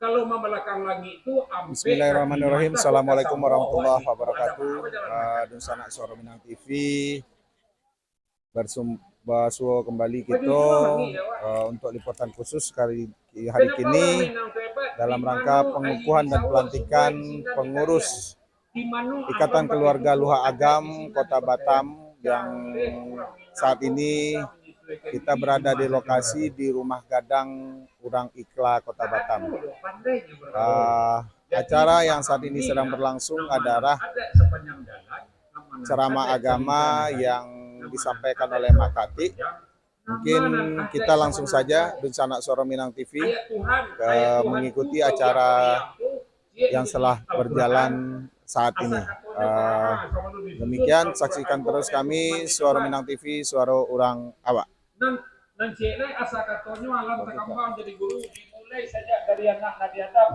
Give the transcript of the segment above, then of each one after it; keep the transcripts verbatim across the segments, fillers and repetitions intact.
Kalau mamalakang langik tu, ampek Bismillahirrahmanirrahim. Kaki mata Assalamualaikum warahmatullahi wabarakatuh. Ah, dunsanak Suaro Minang T V. Bersum-, basuo kembali kito, eh, untuk liputan khusus kali, hari kini dalam rangka pengukuhan dan pelantikan pengurus Ikatan Keluarga Luhak Agam Kota Batam yang saat ini kita berada di lokasi di rumah gadang urang Ikla Kota Batam. Ah, acara yang saat ini sedang berlangsung adalah ceramah agama yang disampaikan oleh Mak Katik. Mungkin kita langsung saja, dunsanak Suaro Minang T V, ke mengikuti acara yang telah berjalan saat ini. Eh, demikian, saksikan terus kami, Suaro Minang T V, suaro urang awak. Nan, nan ciek lai asa katonyo alam takambang jadi guru dimulai sajak dari anak Nabi Adam.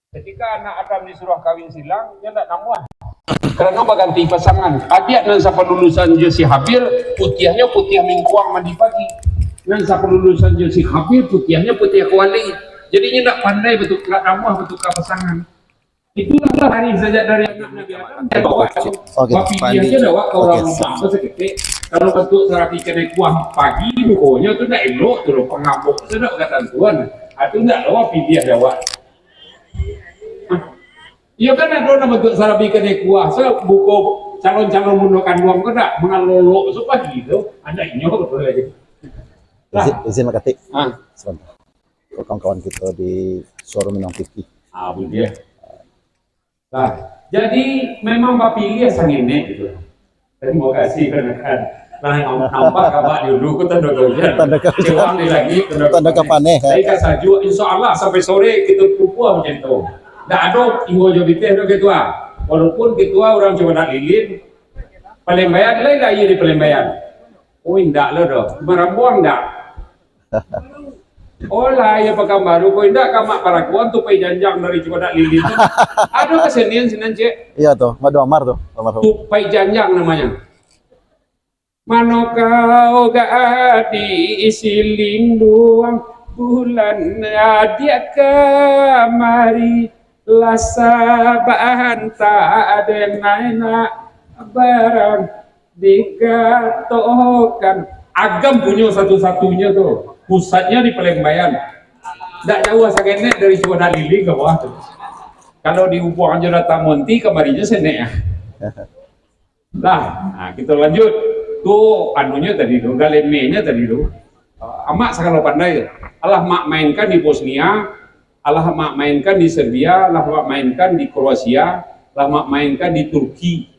Ketika anak Adam disuruah kawin silang, nyo ndak namuah. Karano baganti pasangan. Adiak nan sapalulusan jo si Habil, putiahnyo putiah mingkuang mandi pagi. Nan sapalulusan jo si Habil, putiahnyo putiah kuali. Jadi, nyo ndak pandai batuka, ndak namuah batuka pasangan. Itulah hari sajak dari anak Nabi Adam, dia bawa Oke, bapiliah Fandi. Dia dah awak ka urang Oke. Rumah tu saketek. Kalau bantuak sarabi kanai kuah pagi, mukonyo tu ndak elok tu, pangambok tu ndak katantuan. Ah, tu ndak lawa piliah dek awak. Iyo kan, ado nan bantuak sarabi kanai kuah, so buko calon-calon bundo kanduang tu ndak mangalolok tu pagi tu, ado inyo tu lagi. Izin, izin Mak Katik. Ah. Sebentar. Kawan-kawan kita di Suaro Minang T V. Ah, boleh. Nah, jadi memang bapiliah sangenek gitu. Terima kasih, kan. Nah, nampak kabak dulu, ku tanda kerja. Tanda kerja. Cewang di lagi, tanda Tanda kerja. Kapaneh, ya. Tapi kan sajuk, insya Allah sampai sore kita kukuh macam tu. Ndak ada inggo jo bitih tu ketua. Walaupun ketua urang cuma nak lilin, Palembang, lain lah iya di Palembang. Oh, indak lah doh. Marambuang ndak? Oh lah, iyo Pakanbaru, ko indak ka Mak Paraguan tu pai janjang dari Cubadak Lilin tu. Ado kasenian sinan, Cek. Iyo tu, Madu Amar tu, almarhum. Tu pai janjang namonyo. Mano kau gadih silinduang, bulan adiak kamari, lah sabanta den nak barang digatokan. Agam punyo satu-satunyo tu, pusatnyo di Palembang. Ndak jauah sangenek dari Cubadak Lilin ka bawah tu. Kalau diubuang jo Data Monti, kamarinyo senek ah. Lah, nah, kita lanjut. Tu anunyo tadi tu, galemenyo tadi tu. Amak sagalo pandai. Alah mak mainkan di Bosnia, alah mak mainkan di Serbia, alah mak mainkan di Kroasia, alah mak mainkan di Turki.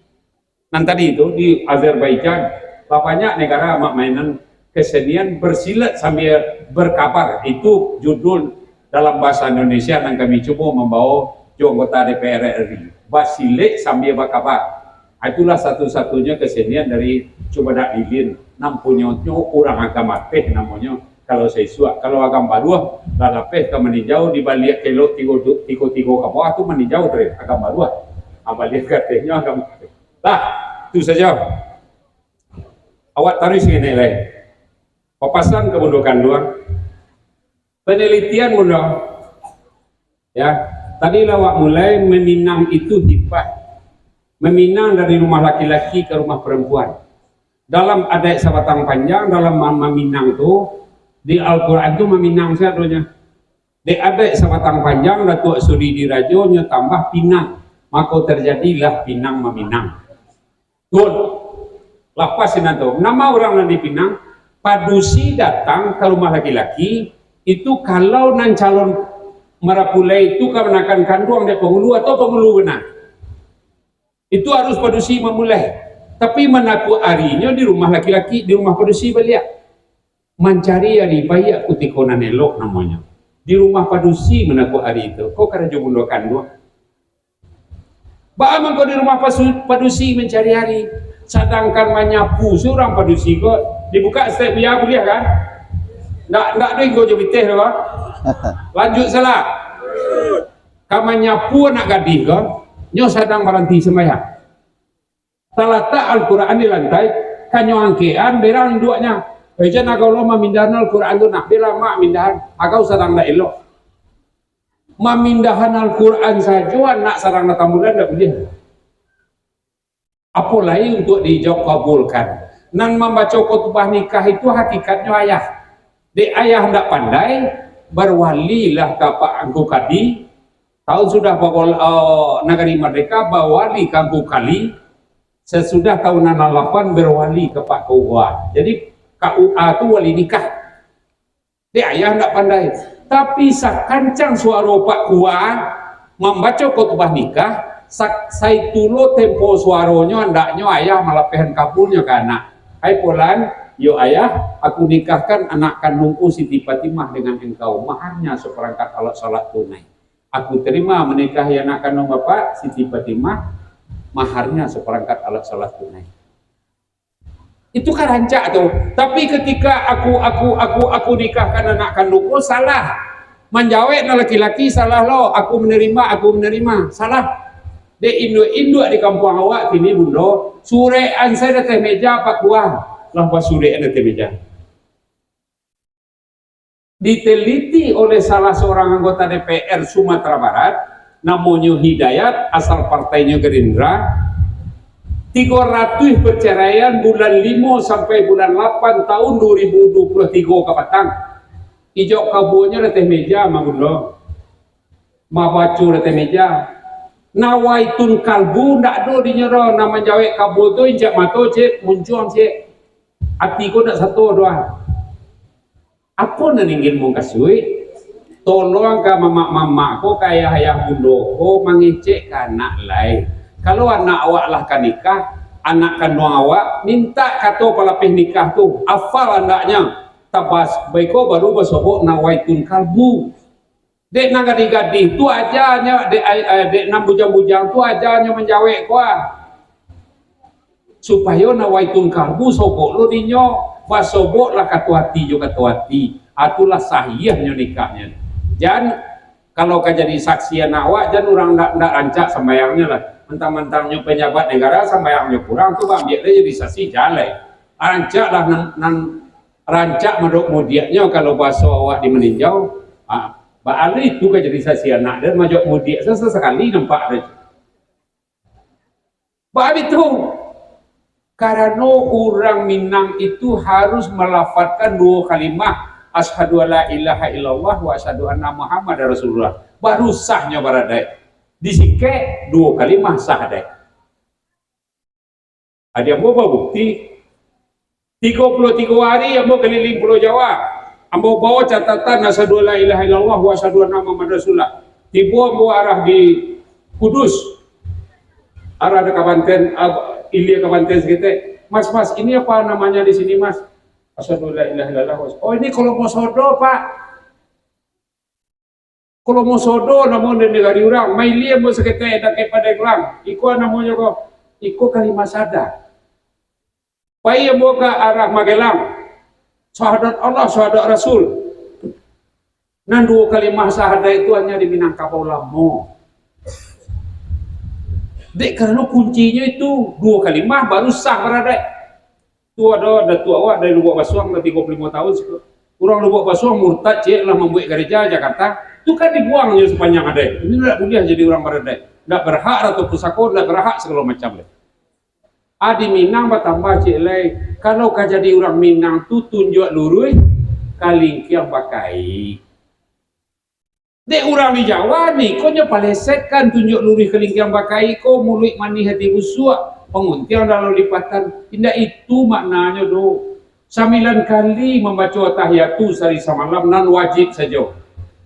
Nan tadi tu di Azerbaijan, lah banyak negara mak mainan kesenian bersilat sambil berkabar. Itu judul dalam bahasa Indonesia nan kami cubo mambawa jo anggota D P R R I. Basilek sambil bakabar. Ah, itulah satu-satunyo kesenian dari Cubadak Lilin. Nan punyonyo urang Agam Ateh namonyo. Kalau Saisuak, kalau Agam Baruah, lah lapeh ka maninjau di baliak kelok tigo, tigo-tigo ka bawah tu maninjau tadi Agam Baruah. Ah, baliak ka atehnyo Agam Ateh. Lah, tu sajo. Awak taruih siko lai. Papasan ka bundo kanduang. Penelitian bundo. Ya, tadi lah awak mulai, maminang itu hibah. Maminang dari rumah laki-laki ka rumah perempuan. Dalam adaik sabatang panjang, dalam ma-, maminang tu, di Al-Quran tu maminang sadonyo. Di adaik sabatang panjang, Datuak Suri Dirajo nyo tambah pinang, mako terjadilah pinang maminang. Tun, lapas sinan tu. Nama urang nan dipinang, padusi datang ka rumah laki-laki, itu kalau nan calon marapulai tu kamanakan kanduang dek pangulu atau pangulu bana. Itu harus padusi mamulai. Tapi manakuak arinyo di rumah laki-laki, di rumah padusi baliak. Mancari ari baiak kutiko nan elok namonyo. Di rumah padusi manakuak ari tu. Ko karajo bundo kanduang. Baa mangko di rumah pasu-, padusi mancari ari, sadangkan manyapu surang padusi ko, dibuka stek buya buliah kan? Ndak, ndak ado inggo jo biteh tu, kan? Lanjut salah. Ka manyapu anak gadih ko, nyo sadang baranti sumbayang. Talatak Al-Quran di lantai, ka nyo angkekan berang induaknyo. Eh, jan agau lo mamindahan Al-Quran tu, nah, bialah mak mindahan, agau sadang ndak elok. Mamindahan Al-Quran sajo anak sadang datang bulan ndak buliah. Apo lai untuak diijab kabulkan. Nan mambaco khutbah nikah itu hakikatnyo ayah. Dek ayah ndak pandai, bawalilah ka Pak Angku Kadi. Taun sudah bawal-, eh, Nagari Merdeka, bawali ka Angku Kali. Sasudah taun anam lapan, bawali ka Pak K U A. Jadi, K U A tu wali nikah. Dek ayah ndak pandai. Tapi sakancang suaro Pak K U A mambaco khutbah nikah, sa-, saitulo tempo suaronyo, andaknyo ayah malapehan kabulnyo ka anak. "Hai Polan, yo ayah, aku nikahkan anak kandungku Siti Fatimah dengan engkau. Maharnya seperangkat alat salat tunai." Aku terima menikahi anak kandung bapak, Siti Fatimah, maharnya seperangkat alat salat tunai. Itu kan rancak tu. Tapi ketika aku, aku, aku, aku nikahkan anak kandungku, salah. Manjawek nan laki-laki, salah lo. "Aku menerima, aku menerima." Salah. Dek induak-induak di kampuang awak kini, Bundo, surek an sajo di ateh meja, Pak K U A. Lah basurek an di ateh meja. Diteliti oleh salah seorang anggota D P R Sumatera Barat, namonyo Hidayat, asal partainyo Gerindra, tigo ratuih perceraian bulan limo sampai bulan lapan tahun dua ribu dua puluh tiga ka patang. Ijab kabulnyo di ateh meja, Mak Bundo. Mambaco di ateh meja. Nawaitun kalbu, ndak ado dinyo doh, nan manjawek kabul tu, incek mato, cek, muncuang, cek. Ati ko ndak sato doh. Apo nan ingin mukasuik? Tolong ka mamak-mamak ko, ka ayah-ayah bundo ko, mangecek ka anak lai. Kalau anak awak lah ka nikah, anak kanduang awak, mintak kato palapeh nikah tu, afal andaknyo, tabas, baiko baru basobok nawaitun kalbu. Dek nan gadih-gadih tu ajanyo, dek, ai-, ai-, dek nan bujang-bujang tu ajanyo manjawek ko ah. Supayo nawaitun kalbu sobok lo dinyo, basoboklah kato ati jo kato ati. Ah, tu lah sahiahnyo nikahnyo. Jan, kalau ka jadi saksi anak awak, jan urang ndak, ndak rancak sambayangnyo lah. Mantang-mantangnyo pejabat negara, sambayangnyo kurang, tu baambiak lai jadi saksi, jan lai. Rancaklah nan, nan rancak madok mudiaknyo, kalau bahaso awak di Maninjau, ah, baalih tu ka jadi saksi anak, dan majok mudiak sa-, sasakali nampak tu. Baitu, karano urang Minang itu harus malafazkan duo kalimah, "Asyhadu alla ilaha illallah wa asyhadu anna Muhammadar Rasulullah." Baru sahnyo baradaik. Disingkek, duo kalimah sah adaik. Adi ambo babukti, tigo puluah tigo ari ambo kaliling Pulau Jawa. Ambo bawa catatan asyhadu alla ilaha illallah wa asyhadu anna Muhammad Rasulullah. Tibo ambo arah di Kudus. Arah di Kabanten, ah, ilia Kabanten saketek. "Mas, Mas, ini apa namanya di sini, Mas?" "Asyhadu alla ilaha illallah." "Oh, ini Kolomo Sodo, Pak." Kolomo Sodo namo di nagari urang, mailia ambo saketek dakek Padang Lang. Iko namonyo ko, iko kalimah syahadat. Pai ambo ka arah Magelang. Syahadat Allah, syahadat Rasul. Nan duo kalimah syahadat itu hanya di Minangkabau lamo. Dek karano kuncinyo itu, duo kalimah baru sah baradaik. Tu ado datuak awak dari Lubuak Basuang, lah tigo puluah limo tahun siko. Urang Lubuak Basuang murtad, ciek, lah mambuek gareja Jakarta. Tu kan dibuangnyo sapanjang adaik. Ini ndak buliah jadi urang baradaik. Ndak berhak rato pusako, ndak berhak sagalo macam lai. Ah, di Minang batambah ciek lai. Kalau ka jadi urang Minang tu tunjuak luruih, kalingkiang bakai. Dek urang di Jawa ni, ko nyo palesetkan tunjuak luruih kalingkiang bakai ko, muluik manih ati busuak, panguntiang dalam lipatan. Indak itu maknanyo doh. Sambilan kali mambaco atahiyatu sahari samalam nan wajib sajo.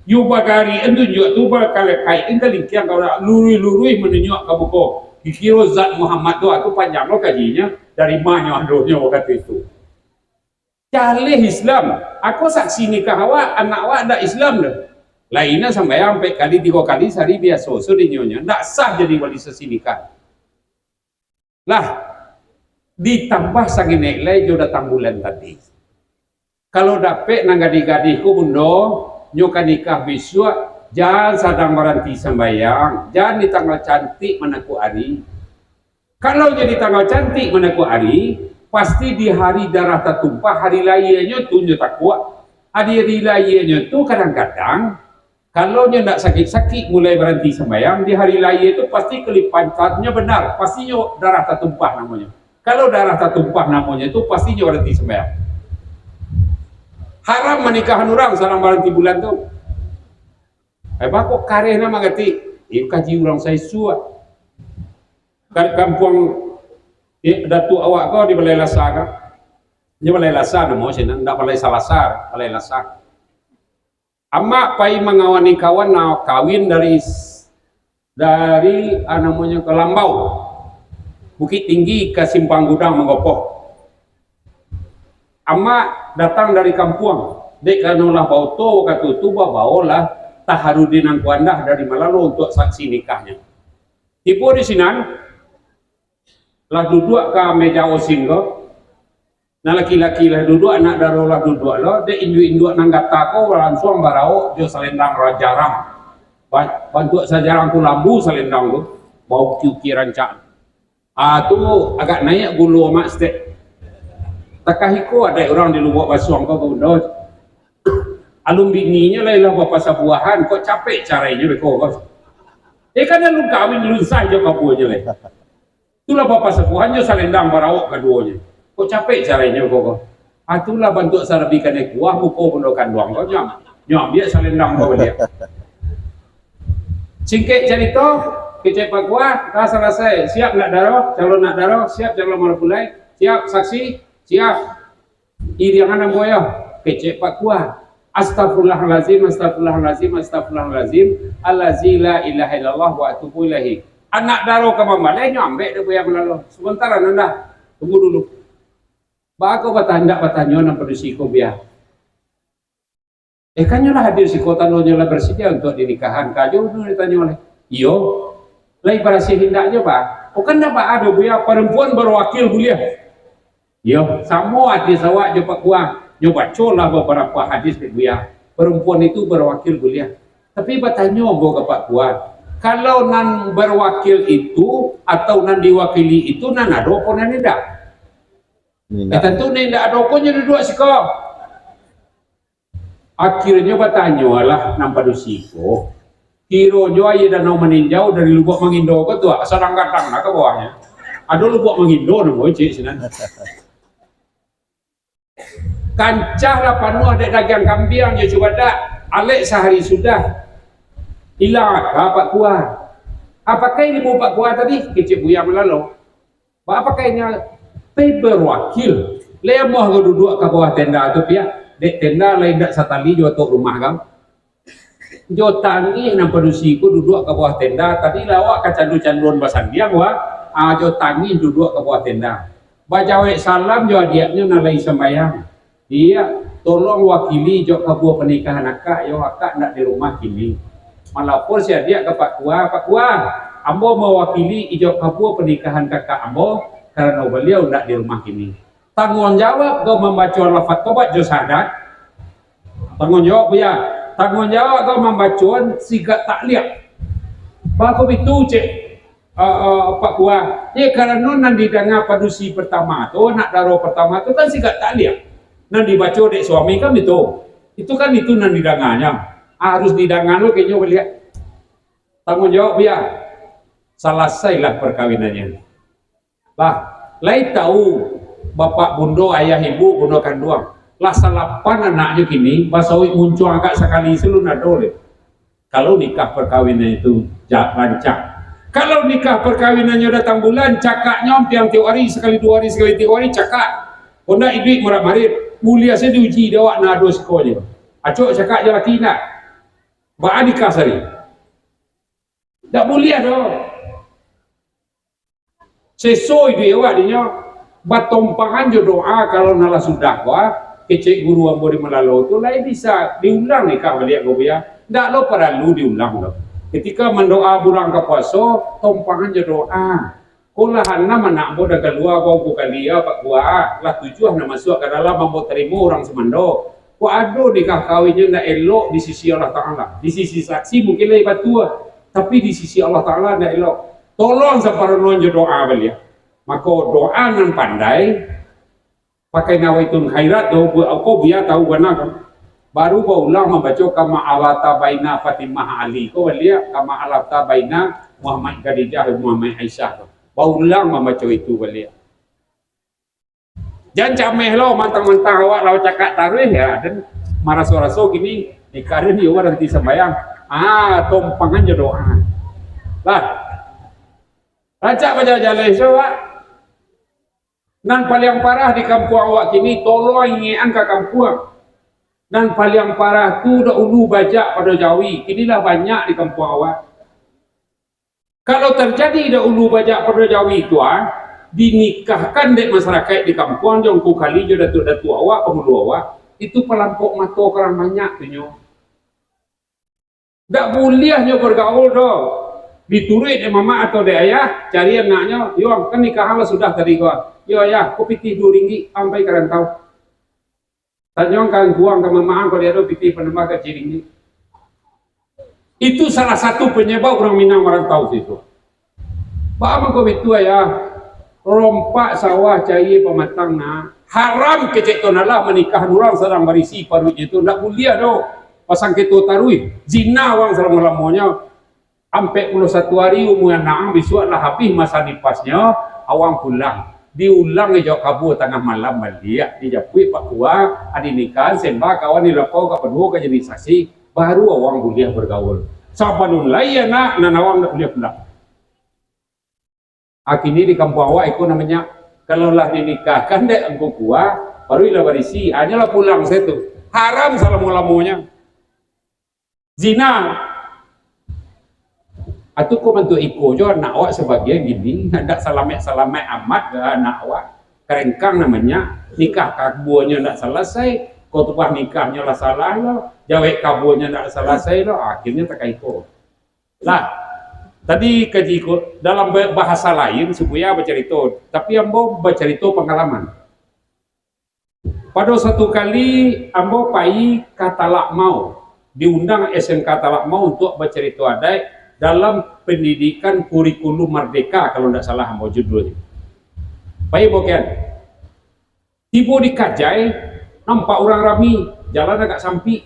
Yo bagarian tunjuak tu, bakalekaikan kalingkiang ka urang, luruih-luruih manunjuak ka muko. Dikiro zat Muhammad tu, ah, tu panjang lo kajinyo, dari ma nyo adonyo wakatu itu. Jaleh Islam. Ako saksi nikah awak, anak awak ndak Islam doh. Lainnya sambayang ampek kali, tigo kali sahari biaso, so dinyo nyo. Ndak sah jadi wali saksi nikah. Lah, ditambah sanginek lai jo datang bulan tadi. Kalau dapek nan gadih-gadih ko, Bundo, nyo ka nikah bisuak, jan sadang baranti sambayang, jan di tanggal cantik manakuak ari. Kalau jadi tanggal cantik manakuak ari, Pasti di hari darah tatumpah, hari lahianyo tu nyo takuak. Hari, hari lahianyo tu kadang-kadang, kalau nyo ndak sakik-sakik mulai baranti sambayang, di hari lahia tu pasti kalipatannyo benar, pasti nyo darah tatumpah namonyo. Kalau darah tatumpah namonyo tu, pasti nyo baranti sambayang. Haram manikahan urang sadang baranti bulan tu. Eh, bako kareh nan mangatik? Eh, kaji urang saisuak. Kan kampuang, eh, datuak awak ko di Balai Lasa ko? Di Balai Lasa namo sinan, ndak Balai Salasa, Balai Lasa. Amak pai mangawani kawan nan kawin dari, dari, ah, namonyo ko Lambau, Bukittinggi ka Simpang Gudang Manggopoh. Amak datang dari kampuang, dek karano lah baoto wakatu tu, babaolah Taharudin Angku Andah dari Malalo untuak saksi nikahnyo. Tibo di sinan, lah duduak ka meja osing ko, nan laki-laki lah duduak, anak daro lah duduak lo, dek induak-induak nan gata ko lansuang baraok jo salendang jarang. Ba-, bantuak sajarang kulambu salendang tu, baukiuk-ukiuk rancak. Ah, tu agak naiak gulo amak saketek. Takah iko adaik urang di Lubuak Basuang ko, Bunda. Alun bininyo lai lah bapasabuahan, kok capek carainyo beko ko. Eh, kan alun kawin, alun sah jo kabuanyo lai. Tu lah bapasabuahan jo salendang baraok kaduonyo. Kok capek carainyo beko ko. Ah, tu lah bantuak sarabi kanai kuah, muko bundo kanduang ko, nyo am-, nyo ambiak salendang ko baliak. Singkek carito, kecek Pak Kuah, lah salasai. Siap nak daro, calon nak daro, siap calon mempelai, siap saksi, siap. Iriangan ambo yo, kecek Pak Kuah. Astagfirullahalazim, astagfirullahalazim, astagfirullahalazim, allazi la ilaha illallah wa atubu ilaihi. Anak daro ka mambalai, nyo ambek dek Buya Malalo. Sementara nanda, tunggu dulu. Baa ko bata-, indak batanyo nan padusi ko, Buya? Eh, kan nyo lah hadir siko, tandonyo lah bersedia untuak dinikahan, ka jo unu ditanyo lai. Iyo, lai barasiah indaknyo, Pak? Oh, kan ndak baa doh, Buya, perempuan berwakil buliah. Iyo, samo hadis awak jo Pak Kuah. Nyo bacolah babarapo hadis dek Buya. Perempuan itu berwakil buliah. Tapi batanyo ambo ka Pak Kuah, kalau nan berwakil itu atau nan diwakili itu nan ado apo nan indak? Eh, tantu nan indak ado ko nyo duduak siko. Akhirnyo batanyolah nan padusi ko. Kironyo aia danau maninjau dari Lubuak Mangindo ko tu, asa dang gadang lah ka bawahnyo. Ado Lubuak Mangindo namo ciek sinan. Kancah lah panuah dek dagiang kambiang jo cubadak. Alek sahari sudah, ilang aka Pak Kuah. Apakai ilmu Pak Kuah tadi? Kecek Buya Malalo. Baa pakainyo? Pai berwakil. Lai amuah ko duduak ka bawah tenda tu, Piak. Dek tenda lai indak satali jo atok rumah ko. Jo tangih nan padusi ko duduak ka bawah tenda, tadi lah awak kacandu-canduan basandiang, wah. Ah, jo tangih duduak ka bawah tenda. Bajawek salam jo adiaknyo nan lai sambayang. Iya, tolong wakili jo kabua panikahan akak, yo, akak ndak di rumah kini. Malapor si adiak ka Pak Kuah, "Pak Kuah, ambo mawakili ijab kabua panikahan kakak ambo, karano baliau ndak di rumah kini." Tangguang jawab ko mambaco lafaz tobat jo syahadat. Tangguang jawab, Buya. Tangguang jawab ko mambaco sigak takliak. Baa ko bitu, cek, ah, ah, Pak Kuah? Yo, karano nan didanga padusi partamo tu, anak daro partamo tu kan sigak takliak. Nan dibaco dek suami kan itu. Itu kan itu nan didanganyo. Harus didanga lo kenyo baliak. Tangguang jawab, Buya. Salasailah parkawinannyo. Lah, lai tau bapak bundo, ayah ibu, bundo kanduang. Lah salapan anaknyo kini, basawik muncuang agak sakali se alun ado lai. Kalau nikah parkawinan itu ja-, rancak. Kalau nikah parkawinannyo datang bulan, cakaknyo ampiang tiok ari, sakali duo ari, sakali tiok ari, cakak. Kok ndak iduik marat-marit, buliah se diuji dek awak nan ado siko je. Acok cakak jo laki ndak? Baa nikah sari? Ndak buliah doh. Seso iduik awak dinyo, batompangan jo doa, kalau nan lah sudah ko, ah, kecek guru ambo di Malalo tu, lai bisa diulang nikah baliak ko, Buya. Ndak lo paralu diulang doh. Ketika mandoa bulan ka puaso, tompangan jo doa. Ko lah anam anak ambo nan kalua ko, ambo kali, ah, Pak Kuah, lah tujuah nan masuak ka dalam ambo tarimo urang sumando. Kok ado nikah kawinnyo ndak elok di sisi Allah Taala. Di sisi saksi mungkin lai batua, tapi di sisi Allah Taala ndak elok. Tolong saparono jo doa baliak. Mako, doa nan pandai, Pakai Nawaitun Khairat tu, bu-, ko Buya tahu bana kan. Baru baulang mambaco kama alafta baina Fatimah Ali. Ko baliak kama alafta baina Muhammad Khadijah, Muhammad Aisyah tu. Baulang mambaco itu baliak. Jan cameh lo, mantang-mantang awak lah bacakak taruih, ya, den maraso-raso kini nikah den yo baranti sambayang. Ah, tompangan jo doa. Lah. Rancak bajalan-jalan, so, Wak. Nan paliang parah di kampuang awak kini, tolong ingekan ka kampuang. Nan paliang parah tu dahulu bajak pado jawi, kini lah banyak di kampuang awak. Kalau tarjadi dahulu bajak pado jawi tu, ah, dinikahkan dek masarakaik di kampuang, jo angku kali, jo datuak-datuak awak, pangulu awak, itu palampok mato ka urang banyak tu nyo. Dak buliah nyo bagaul doh. Dituruik dek mamak atau dek ayah, cari anaknyo, "Yo, kan nikahan lah sudah tadi ko. Yo, ayah, ko pitih duo ringgik, ampai ka rantau." Tanyo ka angku ang, ka mamak ang, ko dia ado pitih panambah gaji ringgik. Itu salah satu panyabab urang Minang marantau situ. Baa mangko bitu, ayah? Rompak sawah cayie pamatang, nak. Haram kecek tu, nak lah manikah urang sadang barisi paruiknyo tu. Ndak buliah doh. Pasang keto taruih. Zina awang salamo-lamonyo. Ampek puluah satu ari umua anak ang, bisuak lah habih masa nipasnyo, awang pulang. Diulang jo kabua tangah malam baliak, dijapuik pakua, adi nikahan, sembah kawan, dilapau ka paduo ka jadi saksi, baru awang buliah bagaul. Sabalun lai anak, nan awang ndak buliah pulang. Akini di kampuang awak iko namonyo, kalau lah dinikahkan dek angku kua, baru lah barisi, hanyolah pulang sajo tu. Haram salamo-lamonyo. Zina. Atu ko bantuak iko jo anak awak sabagian gini, ndak salamaik-salamaik amat ga anak awak. Karengkang namonyo, nikah kabuanyo ndak salasai, khotbah nikahnyo lah salah lo, jawek kabuanyo ndak salasai lo, akhirnyo takaiko. Lah, tadi kaji ko, dalam ba-, bahasa lain, si Buya bacarito, tapi ambo bacarito pangalaman. Pado satu kali, ambo pai ka Talakmau, diundang S M K Talakmau untuak bacarito adaik dalam pendidikan kurikulum mardeka, kalau ndak salah ambo judulnyo. Pai ambo kian. Tibo di Kajai, nampak urang rami, jalan agak sampik.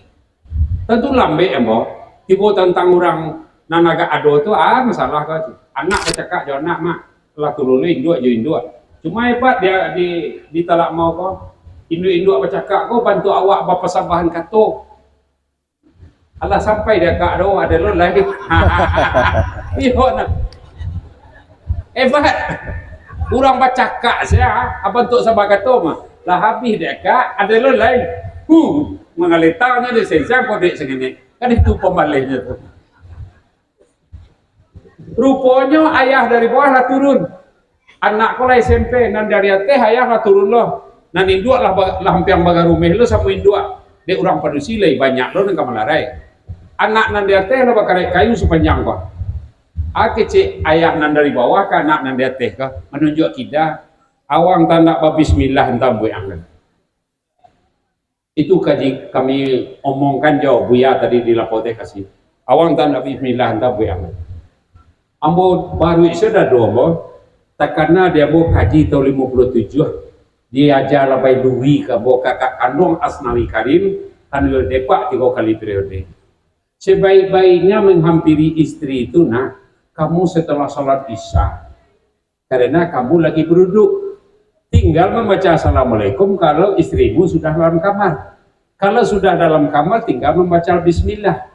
Tantu lambek ambo. Tibo tantang urang nan agak ado tu, ah, masalah ko tu. Anak bacakak jo anak, mak. Lah turun induak jo induak. Cuma hebat dia di, di Talakmau ko. Induak-induak bacakak ko bantuak awak bapasambahan kato. Alah sampai dek akak tu, ado lo lai. Iyo nah. Hebat. Urang bacakak sia, apo tu sambah kato mah. Lah habih dek akak, ado lo lai. Hu, mangaletangnyo di sensang kodek sangini. Kan itu pambalehnyo tu. Ruponyo ayah dari bawah lah turun. Anak ko lah S M P, nan dari ateh ayah lah turun lo. Nan induak lah ba-, lah ampiang bagarumeh lo samo induak. Dek urang padusi lai banyak lo nan ka malarai. Anak nan di ateh lah bakarek kayu sapanjang ko. A kecek ayah nan dari bawah ka anak nan di ateh ko, manunjuak kida, awang tandak babismillah antam buek ang. Itu kaji kami omongkan jo Buya tadi di lapau teh kasi. Awang tandak bismillah, antak buek ang. Ambo baruik sadado ambo, takana di ambo kaji taun limo puluah tujuah, diaja labai lui ka ambo kakak kanduang Asnawi Karim, Kanwil Depak tigo kali periode. Sebaik-baiknya menghampiri istri itu, nak, kamu setelah salat Isya. Karena kamu lagi beruduk. Tinggal membaca Assalamualaikum kalau istrimu sudah dalam kamar. Kalau sudah dalam kamar, tinggal membaca Bismillah.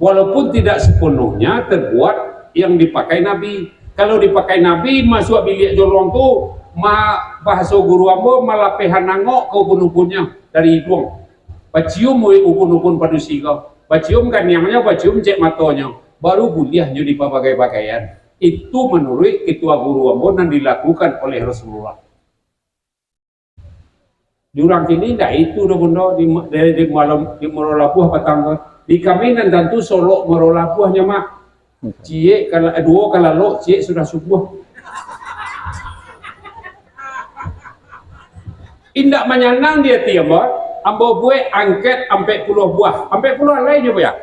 Walaupun tidak sepenuhnya terbuat yang dipakai Nabi. Kalau dipakai Nabi, masuak biliak jolong tu, ma-, bahaso guru ambo, malapehan angok ka ubun-ubunnyo dari iduang. Bacium ubun-ubun padusi ko. Bacium kaniangnyo, bacium cek matonyo. Baru buliah nyo dipabagai-bagaian. Itu manuruik ketua guru ambo nan dilakukan oleh Rasulullah. Di urang kini ndak itu doh, Bundo, di, di, di malam, di Muaro Labuah patang ko. Di kami nan tantu solok Muaro Labuah nyo mah. Ciek kala-, duo kalalok, ciek sudah subuah. Indak manyanang di ati ambo, ambo buek angket ampek puluah buah. Ampek puluah alai nyo, Buya.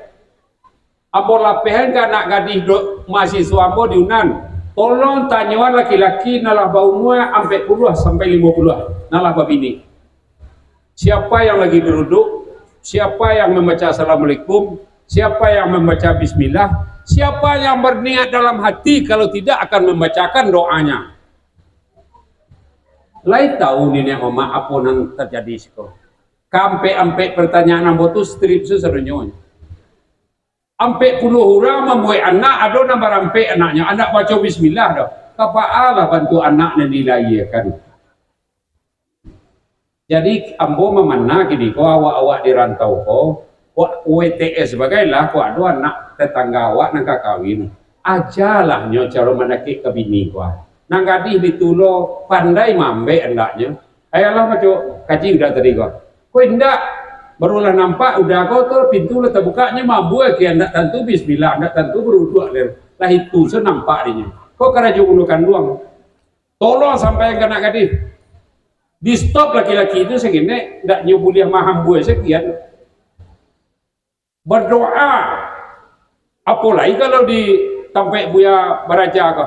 Ambo lapehan ka anak gadih do-, mahasiswa ambo di Unan. Tolong tanyoan laki-laki nan lah baumua ampek puluah sampai limo puluah, nan lah babini. Siapa yang lagi duduk, siapa yang membaca assalamualaikum, siapa yang membaca bismillah, siapa yang berniat dalam hati kalau tidak akan membacakan doanya. Lai tahu niniak mamak apo nan tajadi siko. Ka ampek-ampek pertanyaan ambo tu strip se sadonyo. Ampek puluah urang mambuek anak, ado nan barampek anaknyo, anak baco bismillah doh. Kapaalah bantuak anak nan dilahiakan. Jadi, ambo mamana kini ko, awak-awak di rantau ko, wak W T S bagailah, ko ado anak tetangga awak nan ka kawin. Ajalah nyo caro mandakek ka bini ko. Nan gadih di tulo, pandai mambek andaknyo. Ayolah, maco kaji udah tadi ko. Ko indak, barulah nampak udah ko tu, pintu lah tabukak, nyo mabua ke, ndak tantu bismillah, ndak tantu baruduak le. Lah itu se nampak dinyo. Ko karajo bundo kanduang. Tolong sampaian ka anak gadih. Di stop laki-laki tu saketek, ndak nyo buliah mahambua sakian. Badoa. Apo lai kalau di tampek Buya baraja ko,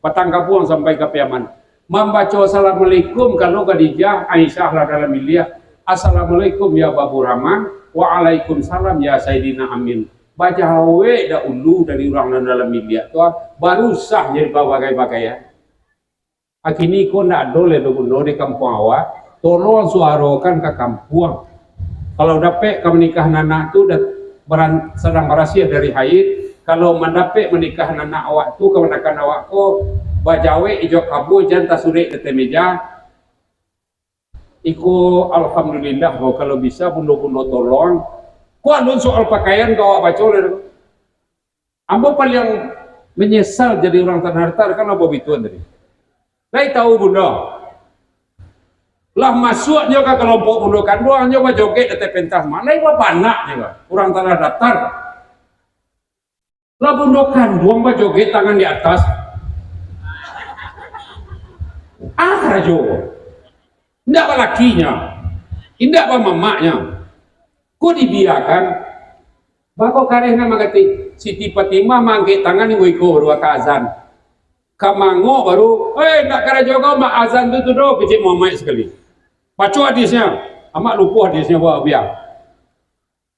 Batang Kabuang sampai ka Piaman. Mambaco Assalamualaikum kalau Khadijah, Aisyah lah dalam bilik. "Assalamualaikum ya Babu Rahman." "Waalaikumsalam ya Saidina Amin." Bajawek dahulu dari urang nan dalam bilik tu, baru sah jadi babagai-bagai, ya. Akini ko ndak ado lai doh bundo di kampuang awak, tolong suarokan ka kampuang. Kalau dapek ka manikahan anak tu, dah baran-, sadang barasiah dari haid, kalau mandapek manikahan anak awak tu, kamanakan awak ko, bajawek ijo kabua, jan tasurek di ateh meja. Iko, alhamdulillah, ko kalau bisa bundo-bundo tolong. Ko alun soal pakaian ko awak baco lai tu. Ambo paliang manyesal jadi urang Tanah Datar, kan ambo bituan tadi. Lai tahu bundo. Lah masuaknyo ka kalompok bundo kanduang, nyo bajoget di ateh pentas, mak. Lai bapanak nyo ka urang Tanah Datar. Lah bundo kanduang bajoget tangan di atas. Ah, karajo. Indak balakinyo. Indak bamamaknyo. Ko dibiakan. Bako kareh nan manggatik. Siti Fatimah mangangkek tangan iko-iko dua ka azan. Ka mangok baru, "Eh, ndak karajo ko, mak, azan tu, tu doh," kecek Muhammad sakali. Baco hadisnyo. Amak lupo hadisnyo, bawa biak.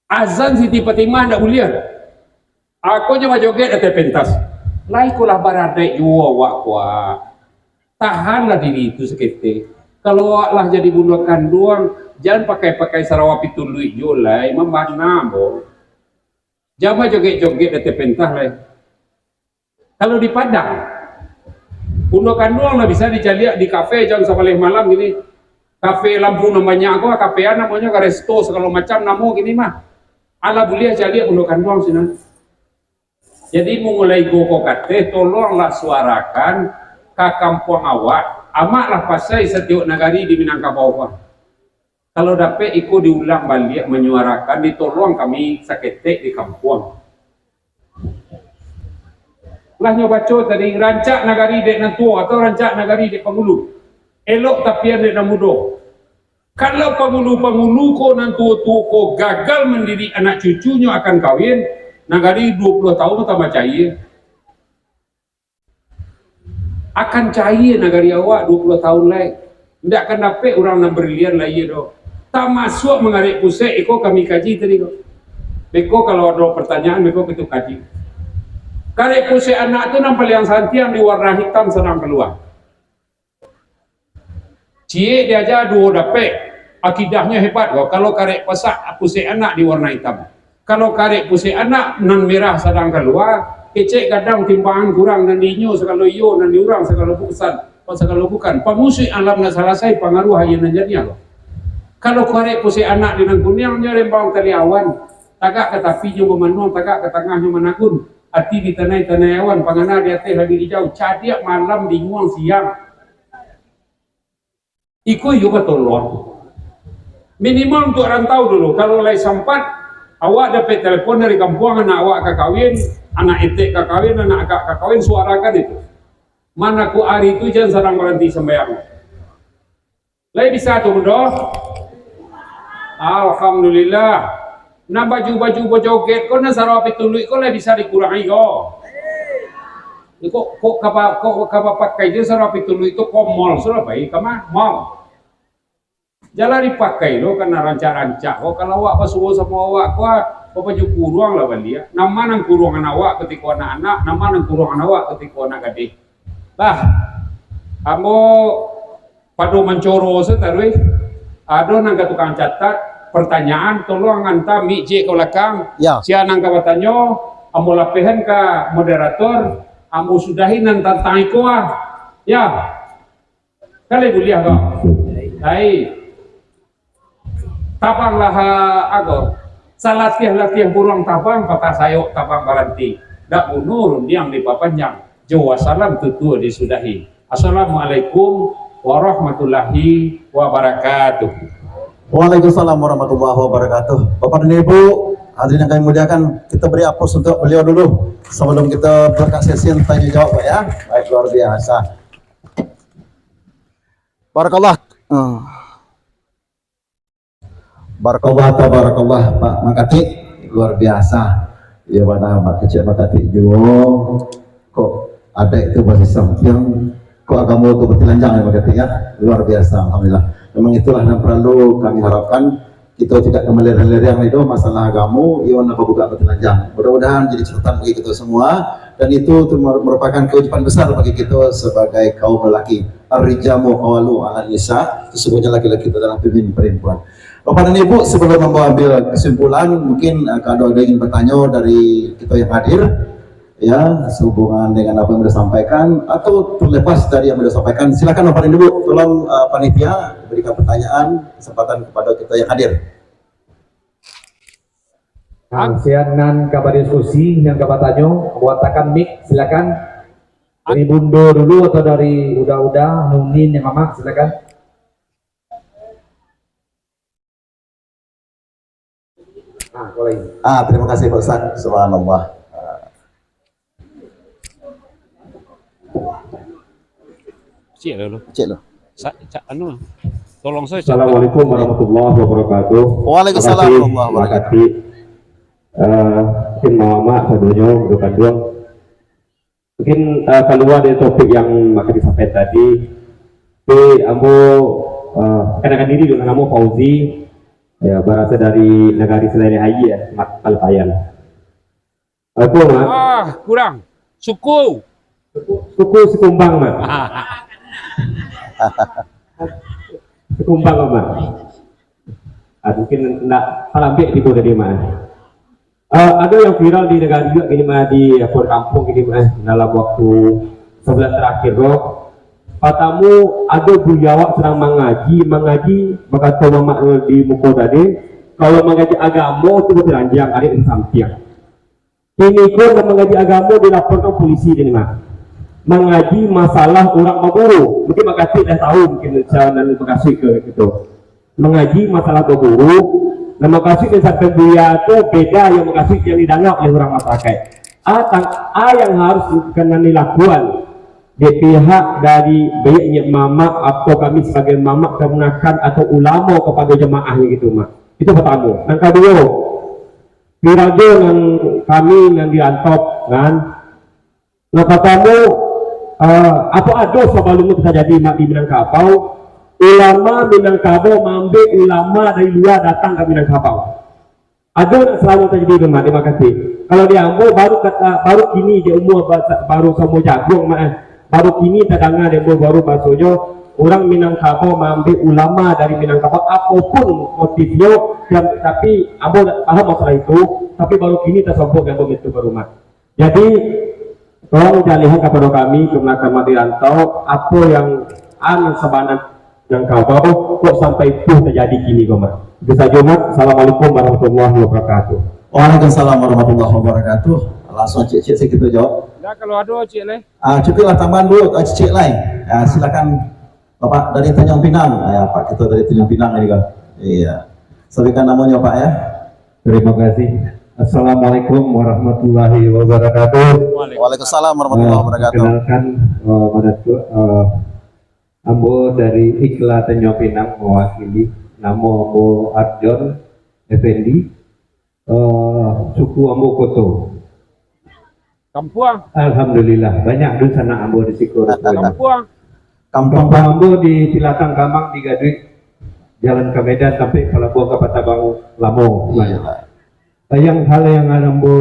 Azan Siti Fatimah ndak buliah. Ako nyo bajoget ateh pentas. Lai ko lah baradaik juo awak ko, ah. Tahanlah diri tu saketek. Kalau awak lah jadi bundo kanduang, jan pakai-pakai sarawa pituluik juo lai, mambana ambo. Jan bajoget-joget ateh pentas lai. Kalau di Padang, bundo kanduang lah bisa dicaliak di kafe jam sabaleh malam kini. Kafe lampu nan banyak ko, kafe a namonyo, ka resto sagalo macam namo kini mah. Alah buliah caliak bundo kanduang sinan. Jadi, mangulai go ko kateh, tolonglah suarakan ka kampuang awak, amaklah pasai satiok nagari di Minangkabau ko. Kalau dapek iko diulang baliak manyuarakan, ditolong kami saketek di kampuang. Lah nyo baco tadi, rancak nagari dek nan tuo atau rancak nagari dek pangulu. Elok tapian dek nan mudo. Kalau pangulu-pangulu ko nan tuo-tuo ko gagal mandidik anak cucunyo akan kawin, nagari duo puluah taun tambah caie. Akan caie nagari awak duo puluah taun lai. Indak akan dapek urang nan brilian lai doh. Tamasuak mangarek pusek, iko kami kaji tadi ko. Beko kalau ado partanyaan, beko kito kaji. Karek pusek anak tu nan paliang santiang di warna hitam sadang kalua. Ciek diaja duo dapek, akidahnyo hebat ko. Kalau karek pasak pusek anak di warna hitam. Kalau karek pusek anak nan merah sadang kalua, kecek gadang timbangan kurang, nan di inyo sagalo iyo, nan di urang sagalo bukan, sagalo bukan. Pamusuik alam nan salasai, pangaruah aia nan janiah ko. Kalau karek pusek anak di nan kuniang, nyo rembang tali awan, tagak ka tapi nyo bamanuang, tagak ka tangah nyo managun, ati di tanai-tanai awan, pangana di ateh langik ijau, cadiak malam, binguang siang. Iko iyo batolong. Minimal untuak rantau dulu. Kalau lai sampat, awak dapek telepon dari kampuang, anak awak ka kawin, anak etek ka kawin, anak akak ka kawin, suarakan itu. Manakuak ari tu jan sadang baranti sambayang. Lai bisa tu, Bundo? Alhamdulillah. Nan baju-baju bajoget ko, nan sarawa pituluik ko, lai bisa dikurangi ko. Kok, kok ka ba-, kok ka bapakai je sarapi tulu itu, ko mall sudah pai, ka ma-, mall. Jalan dipakai lo, kana rancak-rancak. Kok kalau awak basuo samo awak ko, ah, babaju kuruang lah baliak. Nama nan kuruangan awak katiko anak-anak, nama nan kuruangan awak katiko anak gadih. Lah, ambo pado mancoro se taruih. Ado nan ka tukang catat, pertanyaan, tolong anta mik ciek ka balakang. Ya. Sia nan ka batanyo, ambo lapehan ka moderator, ambo sudahi nan tantang iko ah. Ya. Kan lai buliah ko. Lai. Tabanglah, ah, ago. Salatiah-latiah buruang tabang, patah sayok tabang baranti. Dak buno rundiang dipapanjang. Jo wassalam tutua disudahi. Assalamualaikum warahmatullahi wabarakatuh. Waalaikumsalam warahmatullahi wabarakatuh. Bapak dan Ibu, hadirin yang kami muliakan, kita beri aplaus untuk beliau dulu sebelum kita buka sesi tanya jawab, Pak, ya. Baik, luar biasa. Barakallah. Hmm. Barakallah, tabarakallah, Pak Mangkatik. Luar biasa. Ya, bana, Pak Kecek Mangkatik juo. Kok adaik tu masih sampiang, kok agamo tu batilanjang, ya, Mangkatik, ya. Luar biasa, alhamdulillah. Memang itulah yang perlu kami harapkan. Kito tidak ka malerang-lerang itu masalah agamo, iyo nak babuka batilanjang. Mudah-mudahan jadi catatan bagi kita semua. Dan itu tu mer-, merupakan kewajiban besar bagi kita sebagai kaum lelaki. Ar-rijalu qawwamu 'alan nisa, sesungguhnya laki-laki itu adalah pemimpin perempuan. Bapak dan Ibu, sebelum ambo ambil kesimpulan, mungkin, eh, kalau ada ingin bertanya dari kita yang hadir, ya, sehubungan dengan apa yang sudah sampaikan, atau terlepas dari yang sudah sampaikan, silakan Bapak dan Ibu, tolong, eh, panitia berikan pertanyaan, kesempatan kepada kita yang hadir. Ah, sian nan ka badiskusi, nan ka batanyo, buatakan mic, silakan. Dari Bundo dulu atau dari Uda-Uda, Nunin, yang Mamak, silakan. Ah, kalau ini. Ah, terima kasih, Pak Ustaz. Subhanallah. Ah. Cek dulu. Cek dulu. Sa-, ca-, anu, tolong saya, Cak. Assalamualaikum warahmatullahi wabarakatuh. Waalaikumsalam warahmatullahi wabarakatuh. Terima kasih, Mak Kati. Eh, mungkin Mamak sadonyo, Bro Kanduang. Mungkin, eh, kalua dari topik yang Mak Kati sampaikan tadi, tapi ambo, eh, perkenalkan diri dengan namo Fauzi, ya, barasal dari Nagari Saleleh Aia, Mak Alpayan. Apa, Mak? Ah, kurang. Suku. Suku, suku Sikumbang, Mak. Sikumbang, Mak. Ah, mungkin ndak talambek tibo tadi, Mak. Ah, ado yang viral di nagari juga gini, Mak, di, apa, kampung gini, Mak, dalam waktu sabulan terakhir ko. Partamo, ado buya awak sadang mangaji, mangaji, bakato mamak di muko tadi, kalau mangaji agamo tu batilanjang, adaik di sampiang. Kini ko nan mangaji agamo dilaporkan polisi tadi, Mak. Mangaji masalah urang baburu. Mungkin Mak Kati lah tahu, mungkin cara nan mukasuik ka itu. Mangaji masalah baburu, nan mukasuik nan disampaikan buya tu beda yang mukasuik yang didanga oleh urang masyarakat. A, tang-, a yang harus kanai lakuan di pihak dari baiak nyo mamak atau kami sabagai mamak, kamanakan atau ulama kapado jamaah gitu, Mak. Itu partamo. Nan kaduo, viral jo nan kami nan di rantau, kan. Nan partamo, eh, apo ado sabalum tu tajadi, Mak, di Minangkabau, ulama Minangkabau maambiak ulama dari lua datang ka Minangkabau. Ado nak salamo tajadi tu, Mak, di Makati? Kalau di ambo baru kata, baru kini di umua ba-, baru saumua jaguang, Mak, eh. Baru kini tadanga di ambo baru basonyo urang Minangkabau maambiak ulama dari Minangkabau, apo pun motifnyo, dan, tapi ambo dak paham masalah itu, tapi baru kini tasobok di ambo itu baru, Mak. Jadi, tolong dialihan kapado kami, kamanakan di rantau, apo yang an sabana Minangkabau, kok sampai itu tajadi kini ko, Mak. Itu sajo, Mak. Assalamualaikum warahmatullahi wabarakatuh. Waalaikumsalam warahmatullahi wabarakatuh. Langsung cek-cek sajo kito jawab. Ndak, kalau ado cek lai. Ah, cukuplah tambahan dulu, ah, cek lai. Ah, silakan. Bapak dari Tanjung Pinang. Ah, ya, Pak, kita dari Tanjung Pinang ini, kan. Iya. Sampaikan namanya, Pak, ya. Terima kasih. Assalamualaikum warahmatullahi wabarakatuh. Waalaikumsalam warahmatullahi wabarakatuh. Eh, perkenalkan, eh, pada tu, eh, ambo dari Ikla Tanjung Pinang mewakili. Nama ambo Arjon Effendi. Eh, suku ambo Koto. Kampuang. Alhamdulillah, banyak dunsanak ambo di siko ruponyo. Kampuang. Kampuang. Kampuang ambo di Pilatang Kamang di Gaduik, jalan ka Medan sampai palabuah ka Patabang Lamo. Iyo. Yang hal yang ambo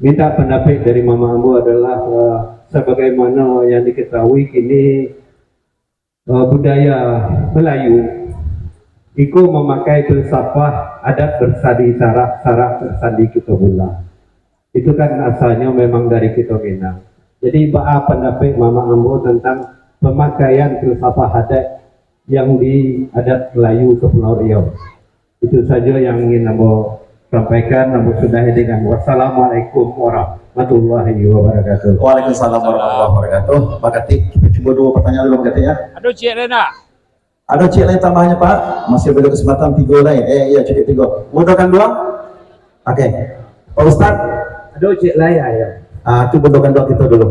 minta pandapek dari mama ambo adalah, eh, sabagaimano yang diketahui kini, eh, budaya Melayu, iko mamakai filsafat adat bersandi sarak, sarak bersandi kitabullah. Itu kan asalnyo memang dari kito Minang. Jadi, baa pandapek mama ambo tentang pemakaian filsafat adat yang di adat Melayu Kepulauan Riau? Itu sajo yang ingin ambo sampaikan, ambo sudahi dengan wassalamualaikum warahmatullahi wabarakatuh. Waalaikumsalam warahmatullahi wabarakatuh. Makati, kita cubo duo pertanyaan dulu, Makati, ya. Aduh, Cik Rena. Ado ciek lai tambahnyo, Pak? Masih ado kesempatan tigo lai. Eh, iyo, cukuik tigo. Bundo Kanduang? Oke. Pak Ustaz? Ado ciek lai, ayo. Ah, tu Bundo Kanduang kito dulu.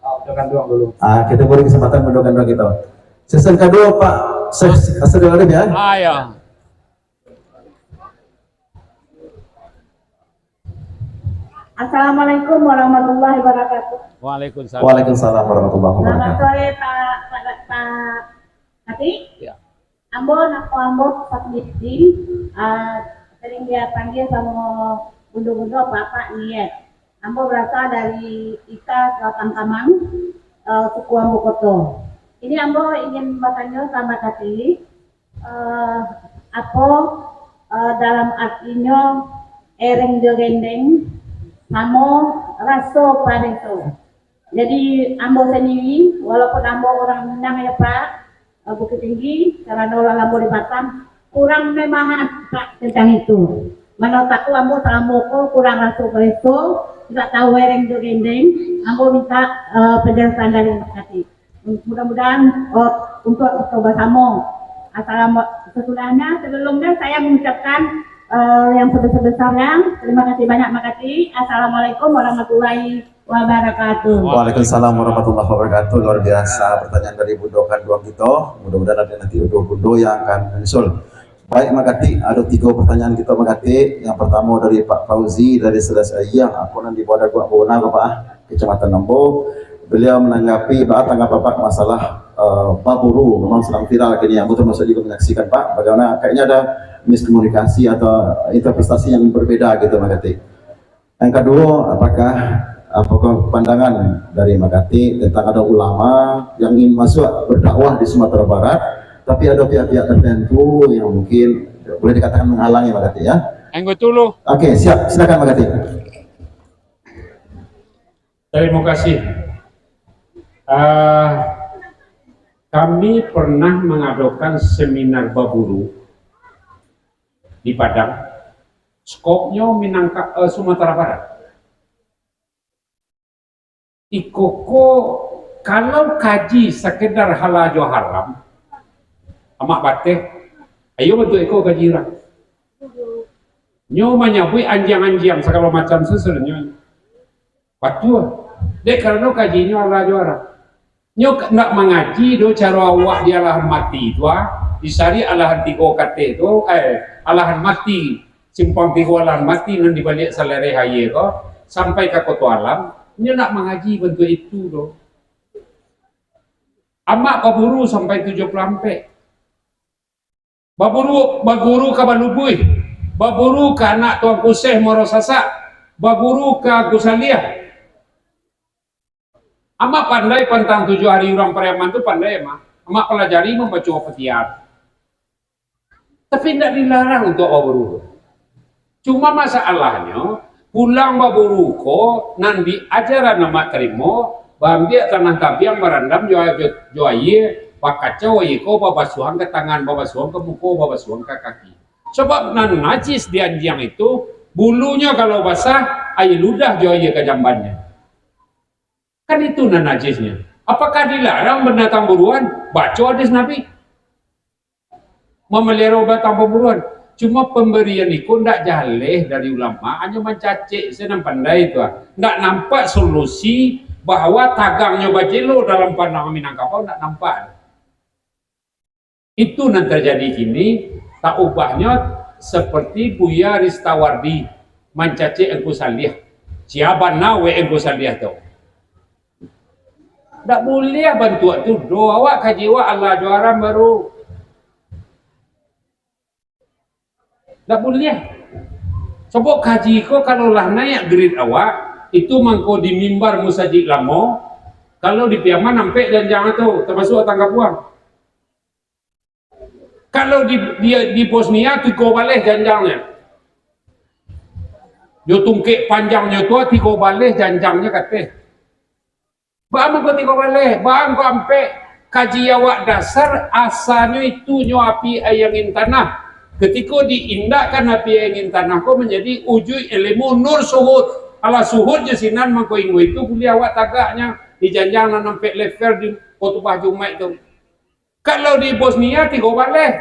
Ah, Bundo Kanduang dulu. Ah, kito beri kesempatan Bundo Kanduang kito. Sesi kaduo, Pak. Ses-, Astagfirullahaladzim, ya. Ah, ya. Assalamualaikum warahmatullahi wabarakatuh. Waalaikumsalam. Waalaikumsalam warahmatullahi wabarakatuh. Selamat sore, Pak, Pak, Pak Kati. Ya. Ambo, namo ambo Fatmidin, ah, sering dia panggil samo bundo-bundo Bapak Niat. Ambo berasal dari Ika, Selatan Kamang, eh, suku ambo Koto. Ini ambo ingin bertanya sama Kati, eh, apo, eh, dalam artinyo ereng jo gendeng samo raso pareso. Jadi, ambo sandiri, walaupun ambo urang Minang, ya, Pak, eh, Bukittinggi, karano lah lamo di Batam, kurang memahaman, Pak, tentang itu. Mano tahu ambo salamo ko kurang raso pareso, indak tahu ereng jo gendeng, ambo minta, eh, penjelasan dari Pak Kati. Mudah-mudahan, eh, untuk kita bersama. Assalamu-, sesudahnya, sebelumnya saya mengucapkan, eh, yang sebesar-besarnya, terima kasih banyak, Makati. Assalamualaikum warahmatullahi wabarakatuh. Waalaikumsalam warahmatullahi wabarakatuh. Luar biasa pertanyaan dari Bundo Kanduang kito. Mudah-mudahan ada nanti duo bundo yang akan menyusul. Baik, Makati, ado tigo pertanyaan kito, Makati. Yang pertamo dari Pak Fauzi dari Selas Ayah, apo nan di Bawah Daguak Bona ko, Pak, ah, Kecamatan Nambo. Beliau menanggapi, baa tanggapan Bapak masalah, eh, baburu, memang sedang viral kini, ambo termasuk juga menyaksikan, Pak. Bagaimana, kayaknya ada miskomunikasi atau interpretasi yang berbeda gitu, Makati. Yang kaduo, apakah, apakah pandangan dari Makati tentang ada ulama yang ingin masuk berdakwah di Sumatera Barat, tapi ada pihak-pihak tertentu yang mungkin boleh dikatakan menghalangi, Makati, ya? Anggo tulu. Oke, siap. Silakan, Makati. Terima kasih. Ah, kami pernah mengadakan seminar baburu di Padang. Skopnyo Minangka-, eh, Sumatera Barat. Iko ko, kalau kaji sekedar halal jo haram, amak bateh, ayo bantuak iko kaji urang. Nyo manyabuik anjiang-anjiang sagalo macam sebenarnyo. Batua. Dek karano kajinyo halal jo haram. Nyo ka-, ndak mangaji doh caro awak di alahan mati tu, ah. Disari alahan tigo kateh tu, eh, alahan mati, simpang tigo alahan mati nan di baliak salareh aia ko, sampai ka Koto Alam, nyo ndak mangaji bantuak itu doh. Amak baburu sampai tujuah puluah ampek. Baburu, baguru ka Balubuih, baburu ka anak Tuanku Syekh Muaro Sasak, baburu ka Angku Saliah. Amak pandai pantang tujuah ari urang Pariaman tu, pandai amak. Amak palajari mambaco Al-Fatihah. Tapi indak dilarang untuak baburu. Cuma masalahnyo, pulang baburu ko nan di ajaran amak tarimo, baambiak tanah tabiang barandam jo, jo, jo aia, bakacau aia ko babasuahan ka tangan, babasuahan ka muko, babasuahan ka kaki. Sabab nan najis di anjiang itu, bulunyo kalau basah, aia ludah jo aia ka jambannyo. Kan itu nan najisnyo. Apakah dilarang binatang buruan? Baco hadis Nabi. Mamaliharo binatang buruan. Cuma pambarian iko ndak jaleh dari ulama, hanyo mancacek se nan pandai tu, ah. Ndak nampak solusi bahwa tagangnyo bajelo dalam pandangan Minangkabau, ndak nampak. Itu nan tajadi kini, taubahnyo seperti Buya Ristawardi mancacek Angku Saliah. Sia bana wek Angku Saliah tu. Ndak buliah bantuak tu doh. Awak kaji awak halal jo haram baru. Ndak buliah. Sabab kaji ko kalau lah naiak grade awak, itu mangko di mimbar musajik lamo, kalau di Piaman ampek janjang tu, tamasuak Batang Kapuang. Kalau di, di, di Bosnia, tigo baleh janjangnyo. Jo tungkek panjangnyo tu, tigo baleh janjangnyo kateh. Baa mangko tigo baleh, baa mangko ampek? Kaji awak dasar, asanyo itu nyo api, aia, angin, tanah. Katiko diindakkan api, aia, angin, tanah ko manjadi ujuik ilmu nur suhud. Alah suhud jo sinan mangko inggo itu buliah awak tagaknyo di janjang nan ampek level di khutubah Jumaik tu. Kalau di Bosnia tigo baleh.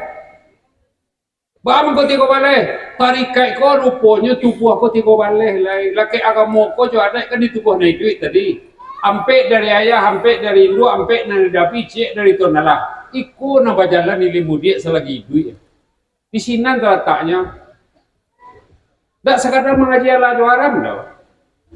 Baa mangko tigo baleh? Tarikaik ko ruponyo tubuah ko tigo baleh lai. Lakek agamo ko jo adaik kan di tubuah nan iduik tadi. Ampek dari ayah, ampek dari induak, ampek dari dapi, ciek dari tuan Allah. Iko nan bajalan ilmu diak salagi iduik. Di sinan talataknyo. Ndak sakadar mangaji halal jo haram doh.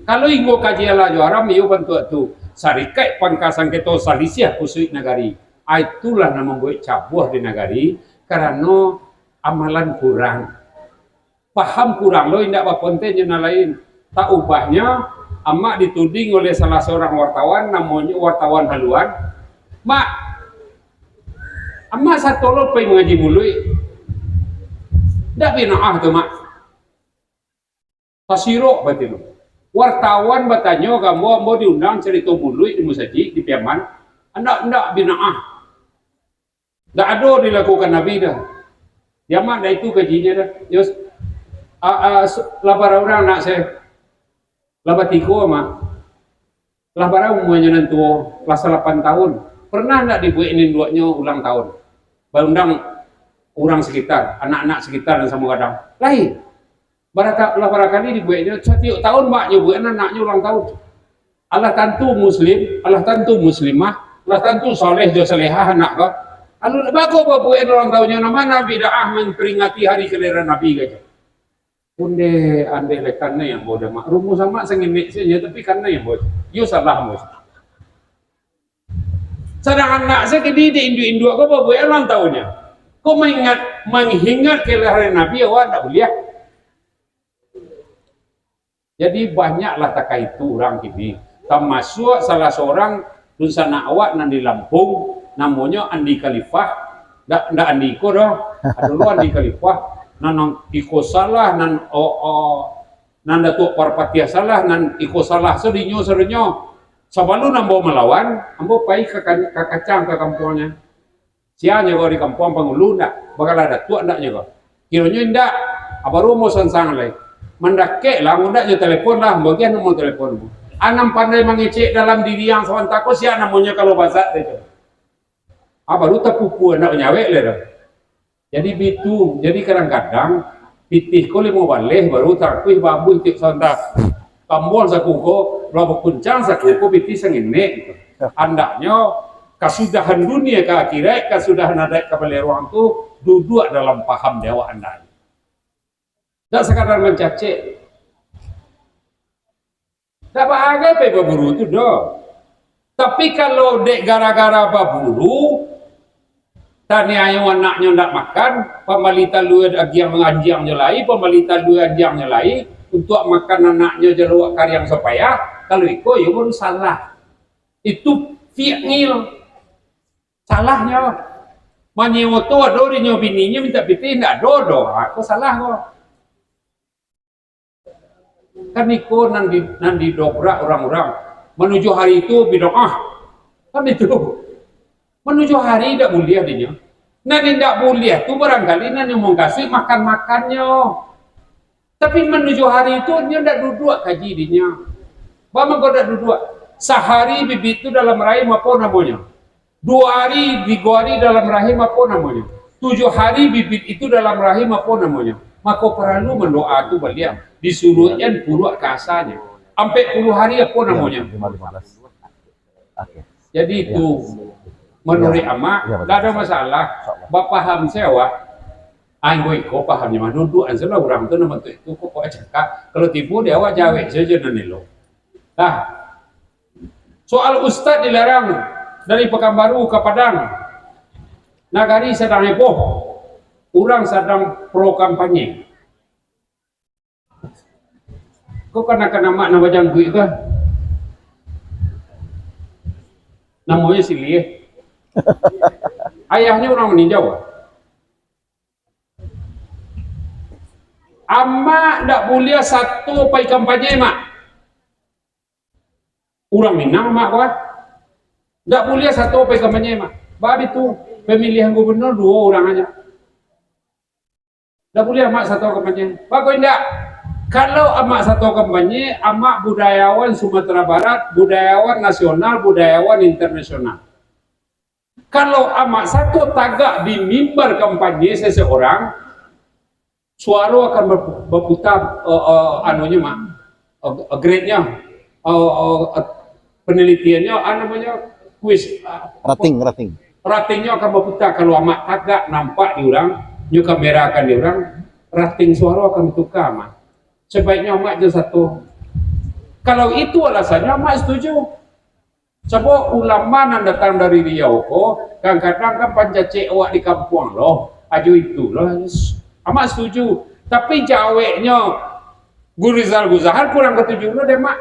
Kalau inggo kaji halal jo haram, iyo bantuak tu. Sarikaik pangka sangketo salisiah kusuik nagari. Ah, itulah nan mambuek cabuah di nagari, karano amalan kurang. Paham kurang lo, indak baponten jo nan lain. Tak ubahnyo, amak dituding oleh salah saurang wartawan, namonyo wartawan haluan. Mak, amak sato lo pai mangaji muluik. Ndak binaah tu, Mak. Tasirok batin tu. Wartawan batanyo ka ambo, ambo diundang carito muluik di musajik, di Piaman. Ndak, ndak binaah. Ndak ado dilakukan Nabi doh. Yo, Mak, ndak itu kajinyo doh. Yo, a, a, su-, lah bara urang anak se? Lah batigo, Mak. Lah bara umuanyo nan tuo? Lah salapan taun. Pernah ndak dibuek induaknyo ulang taun? Baundang urang sekitar, anak-anak sekitar nan samo gadang. Lai. Baraka-, lah barakali dibueknyo, satiok taun, Mak, nyo buek anaknyo ulang taun. Alah tantu muslim, alah tantu muslimah, alah tantu saleh jo salehah anak ko. Lalu bako babuek ulang taunnyo, nan ma bid'ah memperingati hari kelahiran Nabi ko? Ondeh, andeh lai kanai ambo doh, Mak. Rumus amak sangenek sajo, tapi kanai ambo. Yo salah ambo. Sadang anak se kini dek induak-induak ko babuek ulang taunnyo. Ko maingat, manghingat kelahiran Nabi, awak ndak buliah. Jadi, banyaklah takah itu urang kini. Tamasuak salah saurang dunsanak awak nan di Lampung, namonyo Andi Khalifah. Ndak, ndak Andi iko doh. Ado lo Andi Khalifah. Nan, nan iko salah, nan, o, o, nan Datuak Parpatiah salah, nan iko salah, sadonyo, sadonyo. Sabalun ambo malawan, ambo pai ka, ka, ka kacang, ka kampuangnyo. Sia nyo ko di kampuang pangulu ndak? Bakalah datuak ndak nyo ko? Kironyo indak. Ah, baru ambo sansang lai. Mandakek lah, ambo ndak nyo telepon lah, ambo agiah nomor telepon. Anak pandai mangecek dalam diri ang sabanta ko, sia namonyo kalau bazat tu. Ah, baru tapupu ndak manyawek lai tu. Jadi bitu, jadi kadang-kadang pitih ko limo baleh baru takuih babuih tiok sabanta. Kambuang sakuko, lah bakuncang sakuko, pitih sangenek. Andaknyo, kasudahan dunia ka akhirat, kasudahan adaik ka baleruang tu, duduak dalam paham di awak andaknyo. Ndak sakadar mancacek. Ndak bahagai pai baburu tu doh. Tapi kalau dek gara-gara baburu, taniayo anaknyo ndak makan, pambali talua agiang anjiangnyo lai, pambali talua anjiangnyo lai, untuak makan anaknyo jaluak kariang sapayah, kalau iko iyo baru salah. Itu fi'il. Salahnyo. Manyewo tu ado dinyo bininyo mintak pitih, ndak ado doh. Ha, ko salah ko. Kan iko nan di, nan didobrak urang-urang. Manujuah hari tu bid'ah. Kan itu. Manujuah hari indak buliah dinyo. Nan indak buliah tu barangkali nan nyo mangkasuik makan-makannyo. Tapi manujuah hari tu nyo ndak duduak kaji dinyo. Baa mangko ndak duduak? Sahari bibit tu dalam rahim apo namonyo? Duo hari, tigo hari dalam rahim apo namonyo? Tujuah hari bibit itu dalam rahim apo namonyo? Mako paralu mandoa tu baliak, disuruikan puruak ka asanyo. Ampek puluah hari apo namonyo? Lima belas. Oke. Jadi itu, manuruik amak, ndak ado masalah. Bapaham se awak. Anggo iko pahamnyo mah, duduak an sajolah urang tu, nan bantuak itu, kok, kok cakak, kalau tibo di awak jawek sajo nan elok. Nah, soal ustad dilarang dari Pekanbaru ka Padang, nagari sadang heboh, urang sadang pro kampanye. Ko kanakan amak nan bajangkuik ko? Namonyo Siliah. Ayahnyo urang Maninjau. Amak ndak buliah sato pai kampanye, Mak. Urang Minang, Mak, ko ah. Ndak buliah sato pai kampanye, Mak. Baa bitu, pamilihan gubernur duo urang aja. Ndak buliah amak sato kampanye. Baa kok indak? Kalau amak sato kampanye, amak budayawan Sumatera Barat, budayawan nasional, budayawan internasional. Kalau amak sato tagak di mimbar kampanye seseorang, suaro akan ber-, baputa, eh, eh, anunyo, Mak, eh, grade-nyo, eh, eh, penelitiannyo, ah, namonyo, kuis, ah, Rating, rating. Ratingnyo akan baputa. Kalau amak tagak nampak di urang, nyo kamerakan di urang, rating suaro akan batuka, Mak. Sabaiknyo amak jan sato. Kalau itu alasannyo, amak setuju. Sabab ulama nan datang dari Riau ko, kadang-kadang kan pancacek awak di kampuang lo, ajo itu lo. Amak setuju. Tapi jaweknyo Guru Rizal Guzahar kurang katuju lo dek amak.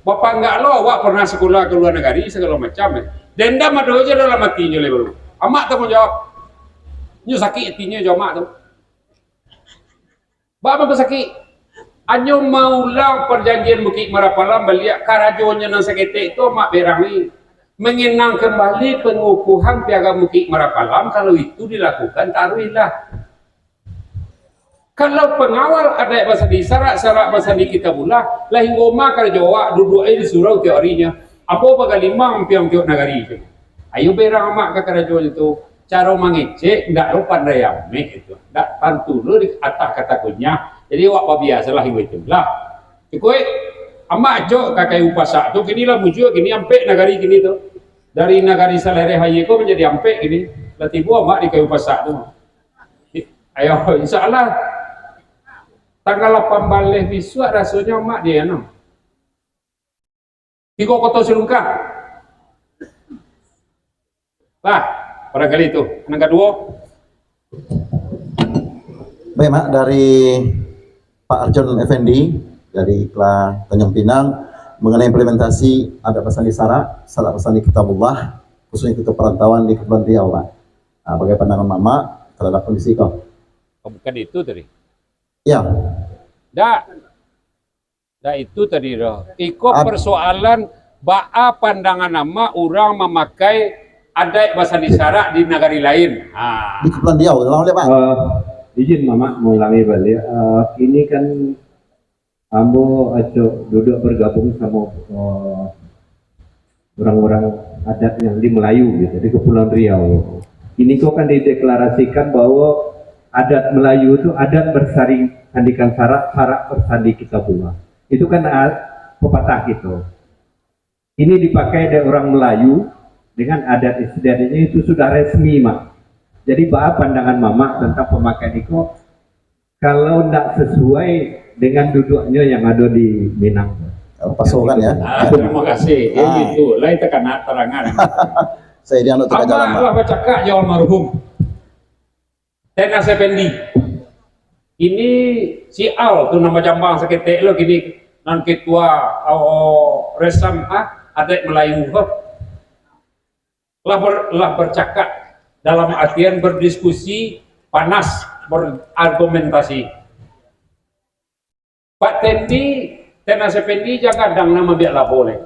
Bapanggak lo awak pernah sakolah ka lua nagari, sagalo macam, eh. Dendam ado ajo dalam atinyo lai baru. Amak tangguang jawab. Nyo sakik atinyo jo amak tu. Baa mangko sakik? Anyo maulang parjanjian Bukik Marapalam baliak, karajonyo nan saketek tu amak berang ni. Mangenang kambali pangukuhan Piagam Bukik Marapalam, kalau itu dilakukan, taruihlah. Kalau pangawal adaik basandi sarak, sarak basandi Kitabullah, lah inggo ma karajo awak duduak ai di surau tiok arinyo? Apo bagalimang piang tiok nagari tu? Ayo berang amak ka karajonyo tu. Caro mangecek, ndak lo pandai ameh itu. Ndak tantu lo di atah kata kunyah. Jadi awak babiasalah inggo itu lah. Cukuik, amak acok ka kayu pasak tu, kini lah mujua, kini ampek nagari kini tu. Dari nagari Salereh Aia ko manjadi ampek kini. Lah tibo amak di kayu pasak tu. Ayo, insya Allah, tanggal lapan baleh bisuak rasonyo amak di anu. Tigo Koto Silungkang. Lah, barangkali itu. Nan kaduo. Baik, Mak, dari Pak Arjon Effendi dari Kla Tanjung Pinang mengenai implementasi adat basandi sarak, sarak basandi Kitabullah, khususnya untuk perantauan di Kepulauan Riau, Pak. Ah, bagaimana pandangan Mamak terhadap kondisi itu? Oh, bukan itu tadi. Ya. Ndak. Ndak itu tadi doh. Iko Ap- persoalan baa pandangan amak urang mamakai adaik basandi sarak di nagari lain. Ha. Di Kepulauan Riau, ulang baliak, Pak. Eh, izin Mamak mengulangi baliak. Eh, ini kan ambo acok duduak bergabung samo, eh, orang-orang adat yang di Melayu gitu, di Kepulauan Riau. Ini kok kan dideklarasikan bahwa adat Melayu itu adat bersandikan sarak, sarak bersandi Kitabullah. Itu kan, ah, pepatah gitu. Ini dipakai dari orang Melayu dengan adat istiadatnya itu sudah resmi, Mak. Jadi, baa pandangan Mamak tentang pemakaian iko? Kalau ndak sesuai dengan duduaknyo yang ado di Minang. Pasokan, ya. Ah, terima kasih. Ya, ah, gitu. Lai takana tarangan. Saya dia nak tukar jalan, Pak. Amak lah bacakak jo almarhum Tenas Effendi. Ini si Al tu, nan bajambang saketek lo kini, nan ketua, oh, resam, ah, adat Melayu tu. Lah ber-, lah bercakap, dalam artian berdiskusi, panas berargumentasi. Pak Tendi, Tenas Effendi, jan gadang nan maambiak labo lai.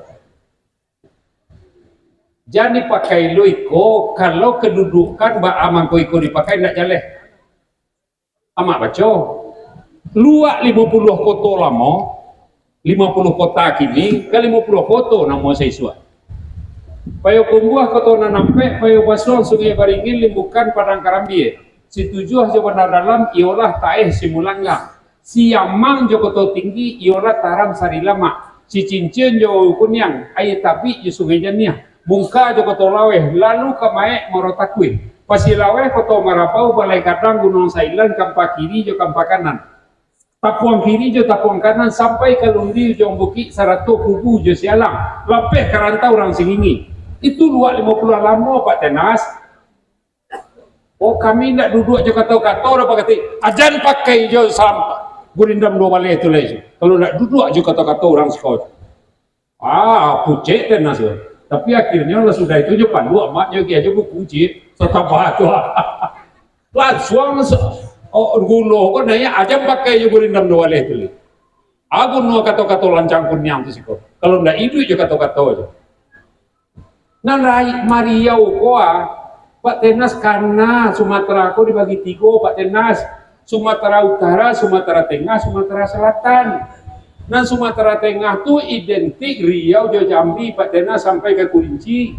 Jan dipakai lo iko, kalau kedudukan baa mangko iko dipakai, ndak jaleh. Amak baco, Luak Limo Puluah Koto lamo, Limo Puluah Kota kini, ka Limo Puluah Koto namo saisuak. Payokumbuah Koto Nan Ampek, Payau Basuang Sungai Baringin, Limbukan Padang Karambia, Situjuah jo Bandar Dalam iyolah Taeh Simulanggang, Siamang jo Koto Tinggi iyolah Taram Sari Lamak, Sicincin jo Waru Kuniang, Aia Tabik jo Sungai Janiah, Bungka jo Koto Laweh, lalu ka Maek Muaro Takuih. Pasilaweh Koto Marabau, Balai Gadang, Gunuang Sailan, Kampa Kiri jo Kampa Kanan. Tapuang kiri jo tapuang kanan sampai ka Lundi Ujuang Bukik, sarato Kubu jo Sialang, lapeh ka rantau urang Singingi. Itu luak limo puluah lamo, Pak Tenas. Oh, kami ndak duduak jo kato-kato doh, Pak Katik. Ajan pakai jo salam gurindam duo baleh tu lai. Kalau ndak duduak jo kato-kato urang siko. Ah, pucek Tenas yo. Tapi akhirnyo lah sudah itu jo paluak, mak nyo agiah jo buku ciek, satabah tu. Lansuang se-, oh, gulo ko naiak, ajan pakai jo gurindam duo baleh tu lai. Apo guno kato-kato lancang kuniang tu siko, kalau ndak iduik jo kato-kato jo. Nan raik Mariau ko, ah, Pak Tenas, kana Sumatera ko dibagi tigo, Pak Tenas. Sumatera Utara, Sumatera Tengah, Sumatera Selatan. Nan Sumatera Tengah tu identik Riau jo Jambi, Pak Tenas, sampai ka Kurinci.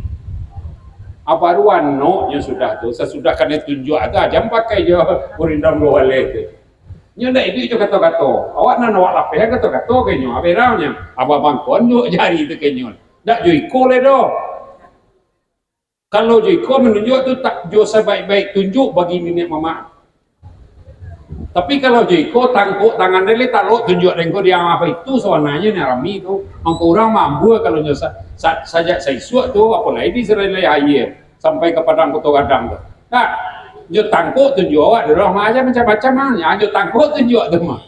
Ah, baru anoknyo sudah tu, sasudah kanai tunjuak tu, ajan pakai jo gurindam duo baleh tu. Nyo ndak iduik jo kato-kato. Awak nan awak lapeh kato-kato ka inyo, ah, berang nyo. Abang bangkon jo jari tu ka inyo. Ndak jo iko lai doh. Kalau jo iko manunjuak tu, tak jo sabaik-baik tunjuak bagi niniak mamak. Tapi kalau jo iko, tangkok tangan den lai talok tunjuak den ko, di apo itu sabananyo nan rami tu. Mangko urang mambua kalau nyo sa-, sa-, sajak saisuak tu, apolai di Serai Lai Aia sampai ka Padang Koto Gadang tu. Nah, jo tangkok tunjuak awak di rumah aja macam-macam ah. Nyo jo tangkok tunjuak tu mah.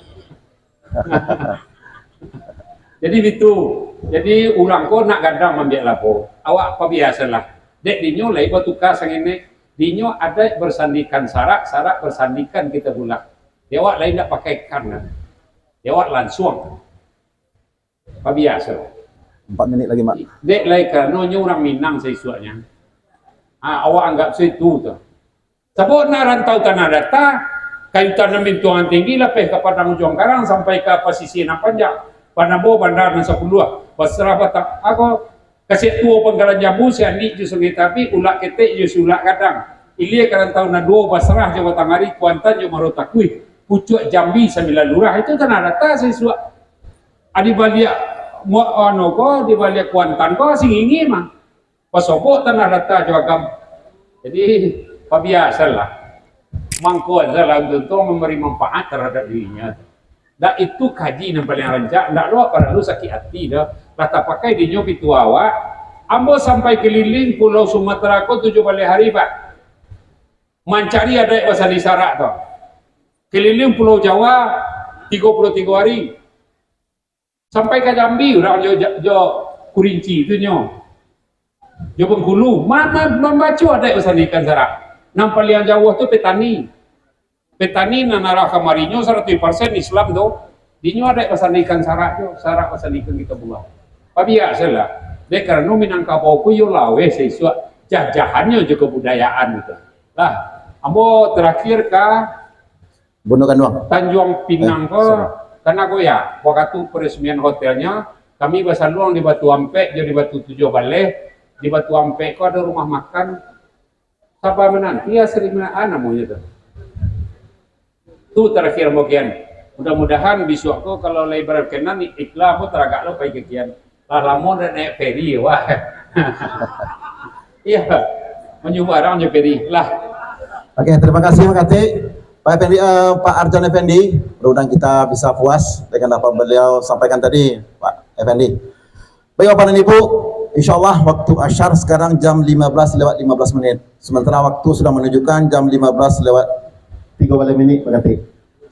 Jadi bitu. Jadi urang ko nak gadang mambiak labo. Awak pabiasolah. Dek dinyo lai batuka sanginek. Dinyo adaik basandikan sarak, sarak basandikan kitabullah. Di awak lai ndak pakai kan. Di awak lansuang. Pabiaso. Empat minit lagi, Mak. Dek lai karano nyo urang Minang saisuaknyo. Ah, awak anggap saitu tu. Sabab nak rantau Tanah Data, kayu tanam bintuangan tinggi, lapeh ka Padang Ujuang Karang sampai ka pasisia nan panjang, Panabo Banda nan sapuluah, Basrah Batang, ako, Kasiak Tuo Pangkalan Jambu, Siandik jo Sungai Tapi, Ulak Ketek jo Siulak Gadang, ilia ka rantau nan duo, Basrah jo Batang Ari, Kuantan jo Muaro Takuih, Pucuak Jambi Sambilan Lurah, itu Tanah Data saisuak. Ah, di baliak mua-, anu ko, di baliak Kuantan ko, Singingi mah. Pasobok Tanah Data jo Agam. Jadi, pabiasolah. Mangko salah untuang tu mambari manfaat tarhadap dirinyo. Dak itu kaji nan paliang rancak, ndak lo paralu sakik ati doh. Lah tapakai dinyo pitua awak, ambo sampai kaliliang Pulau Sumatera ko tujuah baleh hari, Pak. Mancari adaik basandi sarak tu. Kaliliang Pulau Jawa tigo puluah tigo hari. Sampai ka Jambi urang jo, jo, jo Kurinci tu nyo. Jo Bengkulu, ma-, ma-, mambaco adaik basandikan sarak. Nan paliang jauah tu Petani. Petani nan arah kamarinyo saratuih persen Islam tu, dinyo adaik basandikan sarak tu, sarak basandikan kitabullah. Pabiasolah. Dek karano Minangkabau ko iyo laweh saisuak jajahannyo jo kabudayaan gitu. Lah, ambo terakhir ka Bunuh Kanduang. Tanjuang Pinang ko, eh, sorry, ka Nagoya. Wakatu peresmian hotelnyo, kami basaluang di Batu Ampek jo di Batu Tujuah Baleh, di Batu Ampek ko ado rumah makan, Saba Menanti, ya, Sri Menanti, ah, namonyo tu. Tu terakhir ambo kian. Mudah-mudahan bisuak ko kalau lai berkenan, ikhlas ambo taragak lo pai ka kian. Lah lamo ndak naiak feri, wah. Iya, manyubarang jo feri lah. Oke, terima kasih, Mak Katik. Pak Effendi, eh, Pak Arjan Effendi, mudah-mudahan kita bisa puas dengan apa beliau sampaikan tadi, Pak Effendi. Baik, Bapak dan Ibu, insya Allah waktu asyar sekarang jam lima belas lewat lima belas menit. Sementara waktu sudah menunjukkan jam lima belas lewat tiga belas menit, Mak Katik.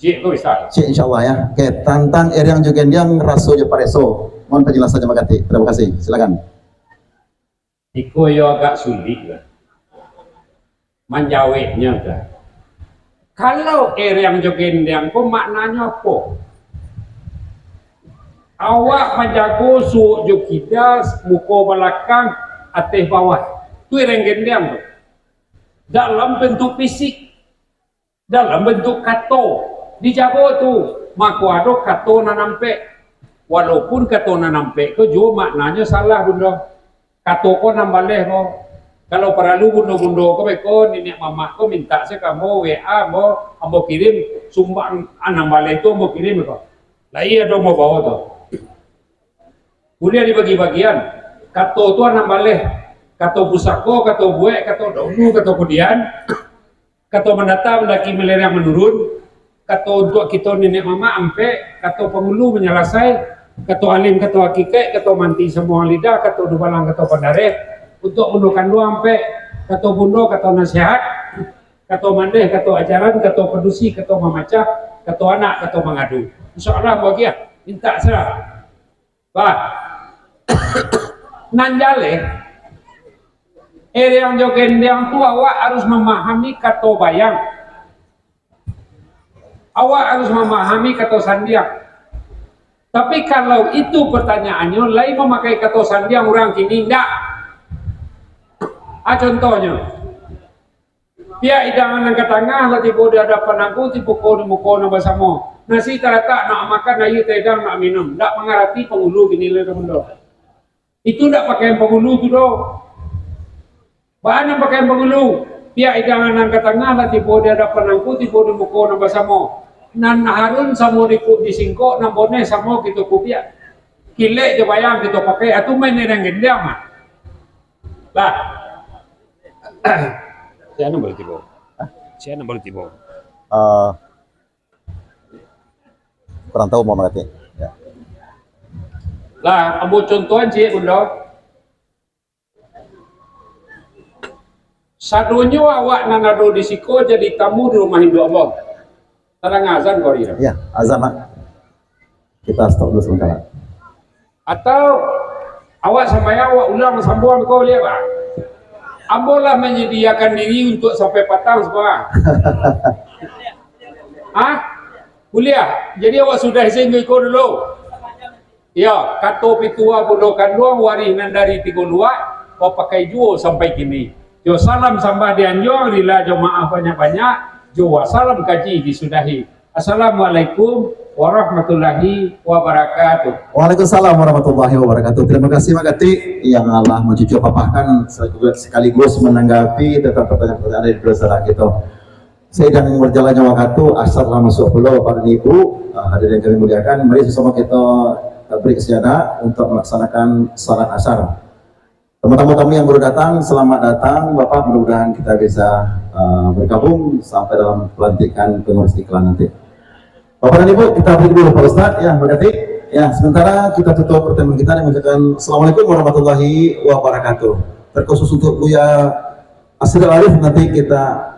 Cik, kok bisa? Cik, insya Allah ya. Oke, tantang Eriang jo Gendiang, raso jo pareso. Mohon penjelasannya, Mak Katik. Terima kasih. Silakan. Iko yo agak sulik lah manjaweknyo tu. Kalau Eriang jo Gendiang ko maknanyo apo? Awak manjago suok jo kida, muko balakang, ateh bawah. Tu Eriang Gendiang tu. Dalam bentuk fisik. Dalam bentuk kato, dijago tu, mako ado kato nan ampek. Walaupun kato nan ampek ko juo maknanyo salah, Bundo. Kato ko nan baleh ko. Kalau paralu bundo-bundo ko beko, niniak mamak ko mintak se ka ambo W A ambo, ambo kirim sumbang, ah, nan baleh tu ambo kirim ko. Lai ado ambo bao tu. Buliah dibagi-bagian. Kato tu anam baleh. Kato pusako, kato buek, kato dahulu, kato kudian, kato mandata mandaki, malereang manurun, kato untuak kito niniak mamak ampek, kato pangulu manyalasai, kato alim, kato hakikaik, kato manti samuang lidah, kato dubalang, kato pandareh, untuak bundo kanduang ampek, kato bundo, kato nasihat, kato mandeh, kato ajaran, kato padusi, kato mamacah, kato anak, kato mangadu. Insya Allah bahagia, mintak sira. Bah, nan jaleh, ereang jo gendeang tu awak harus mamahami kato bayang. Awak harus mamahami kato sandiang. Tapi kalau itu pertanyaannyo, lai mamakai kato sandiang urang kini, indak. Ah, contohnyo, piak idangan nan ka tangah, lah tibo di adapan angku, tibo ko di muko nan basamo. Nasi talatak nak makan, aia taidang nak minum. Ndak mangarati pangulu kini lai ka mundo. Itu ndak pakaian pangulu tu doh. Baa nan pakaian pangulu? Piak idangan nan ka tangah, lah tibo di adapan angku, tibo di muko nan basamo. Nan harun samo di ku-, di singkok, nan boneh samo kito kubiak. Kilek jo bayang kito pakai, atu main dengan gendeang mah. Lah. Sia nan baru tibo? Sia nan baru tibo? Ah, kurang tahu mau mangati. Ya. Lah, ambo contohan ciek, Bundo. Sadonyo awak nan ado di siko jadi tamu di rumah induak ambo. Tadanga azan ko ari tu? Ya, azan, Pak. Kita stop dulu sementara. Atau awak sambayang, awak ulang sambuang ko, liek, Pak. Ambo lah manyadiakan diri untuak sampai patang sambuang. Hah? Buliah? Jadi awak sudahi sainggo iko dulu. Iyo, kato pitua bundo kanduang, warih nan dari tigo luak, bapakai juo sampai kini. Jo salam sambah dianjuang, rila jo maaf banyak-banyak, jo wassalam kaji disudahi. Assalamualaikum warahmatullahi wabarakatuh. Waalaikumsalam warahmatullahi wabarakatuh. Terima kasih, Mak Katik, yang alah mancucuk papahkan sekaligus, sekaligus mananggapi tentang pertanyaan-pertanyaan dari saudara kita. Seiring berjalannya waktu, asar lah masuk pulo, Bapak dan Ibu, ah, hadirin yang kami muliakan. Mari sama-sama kita, ah, break sejenak untuk melaksanakan salat asar. Teman-teman kami yang baru datang, selamat datang, Bapak. Mudah-mudahan kita bisa, ah, bergabung sampai dalam pelantikan pengurus iklan nanti. Bapak dan Ibu, kita break dulu, Pak Ustaz. Ya, terima kasih. Ya, sementara kita tutup pertemuan kita dengan mengucapkan Assalamualaikum warahmatullahi wabarakatuh. Terkhusus untuk Buya Asri Arif, nanti kita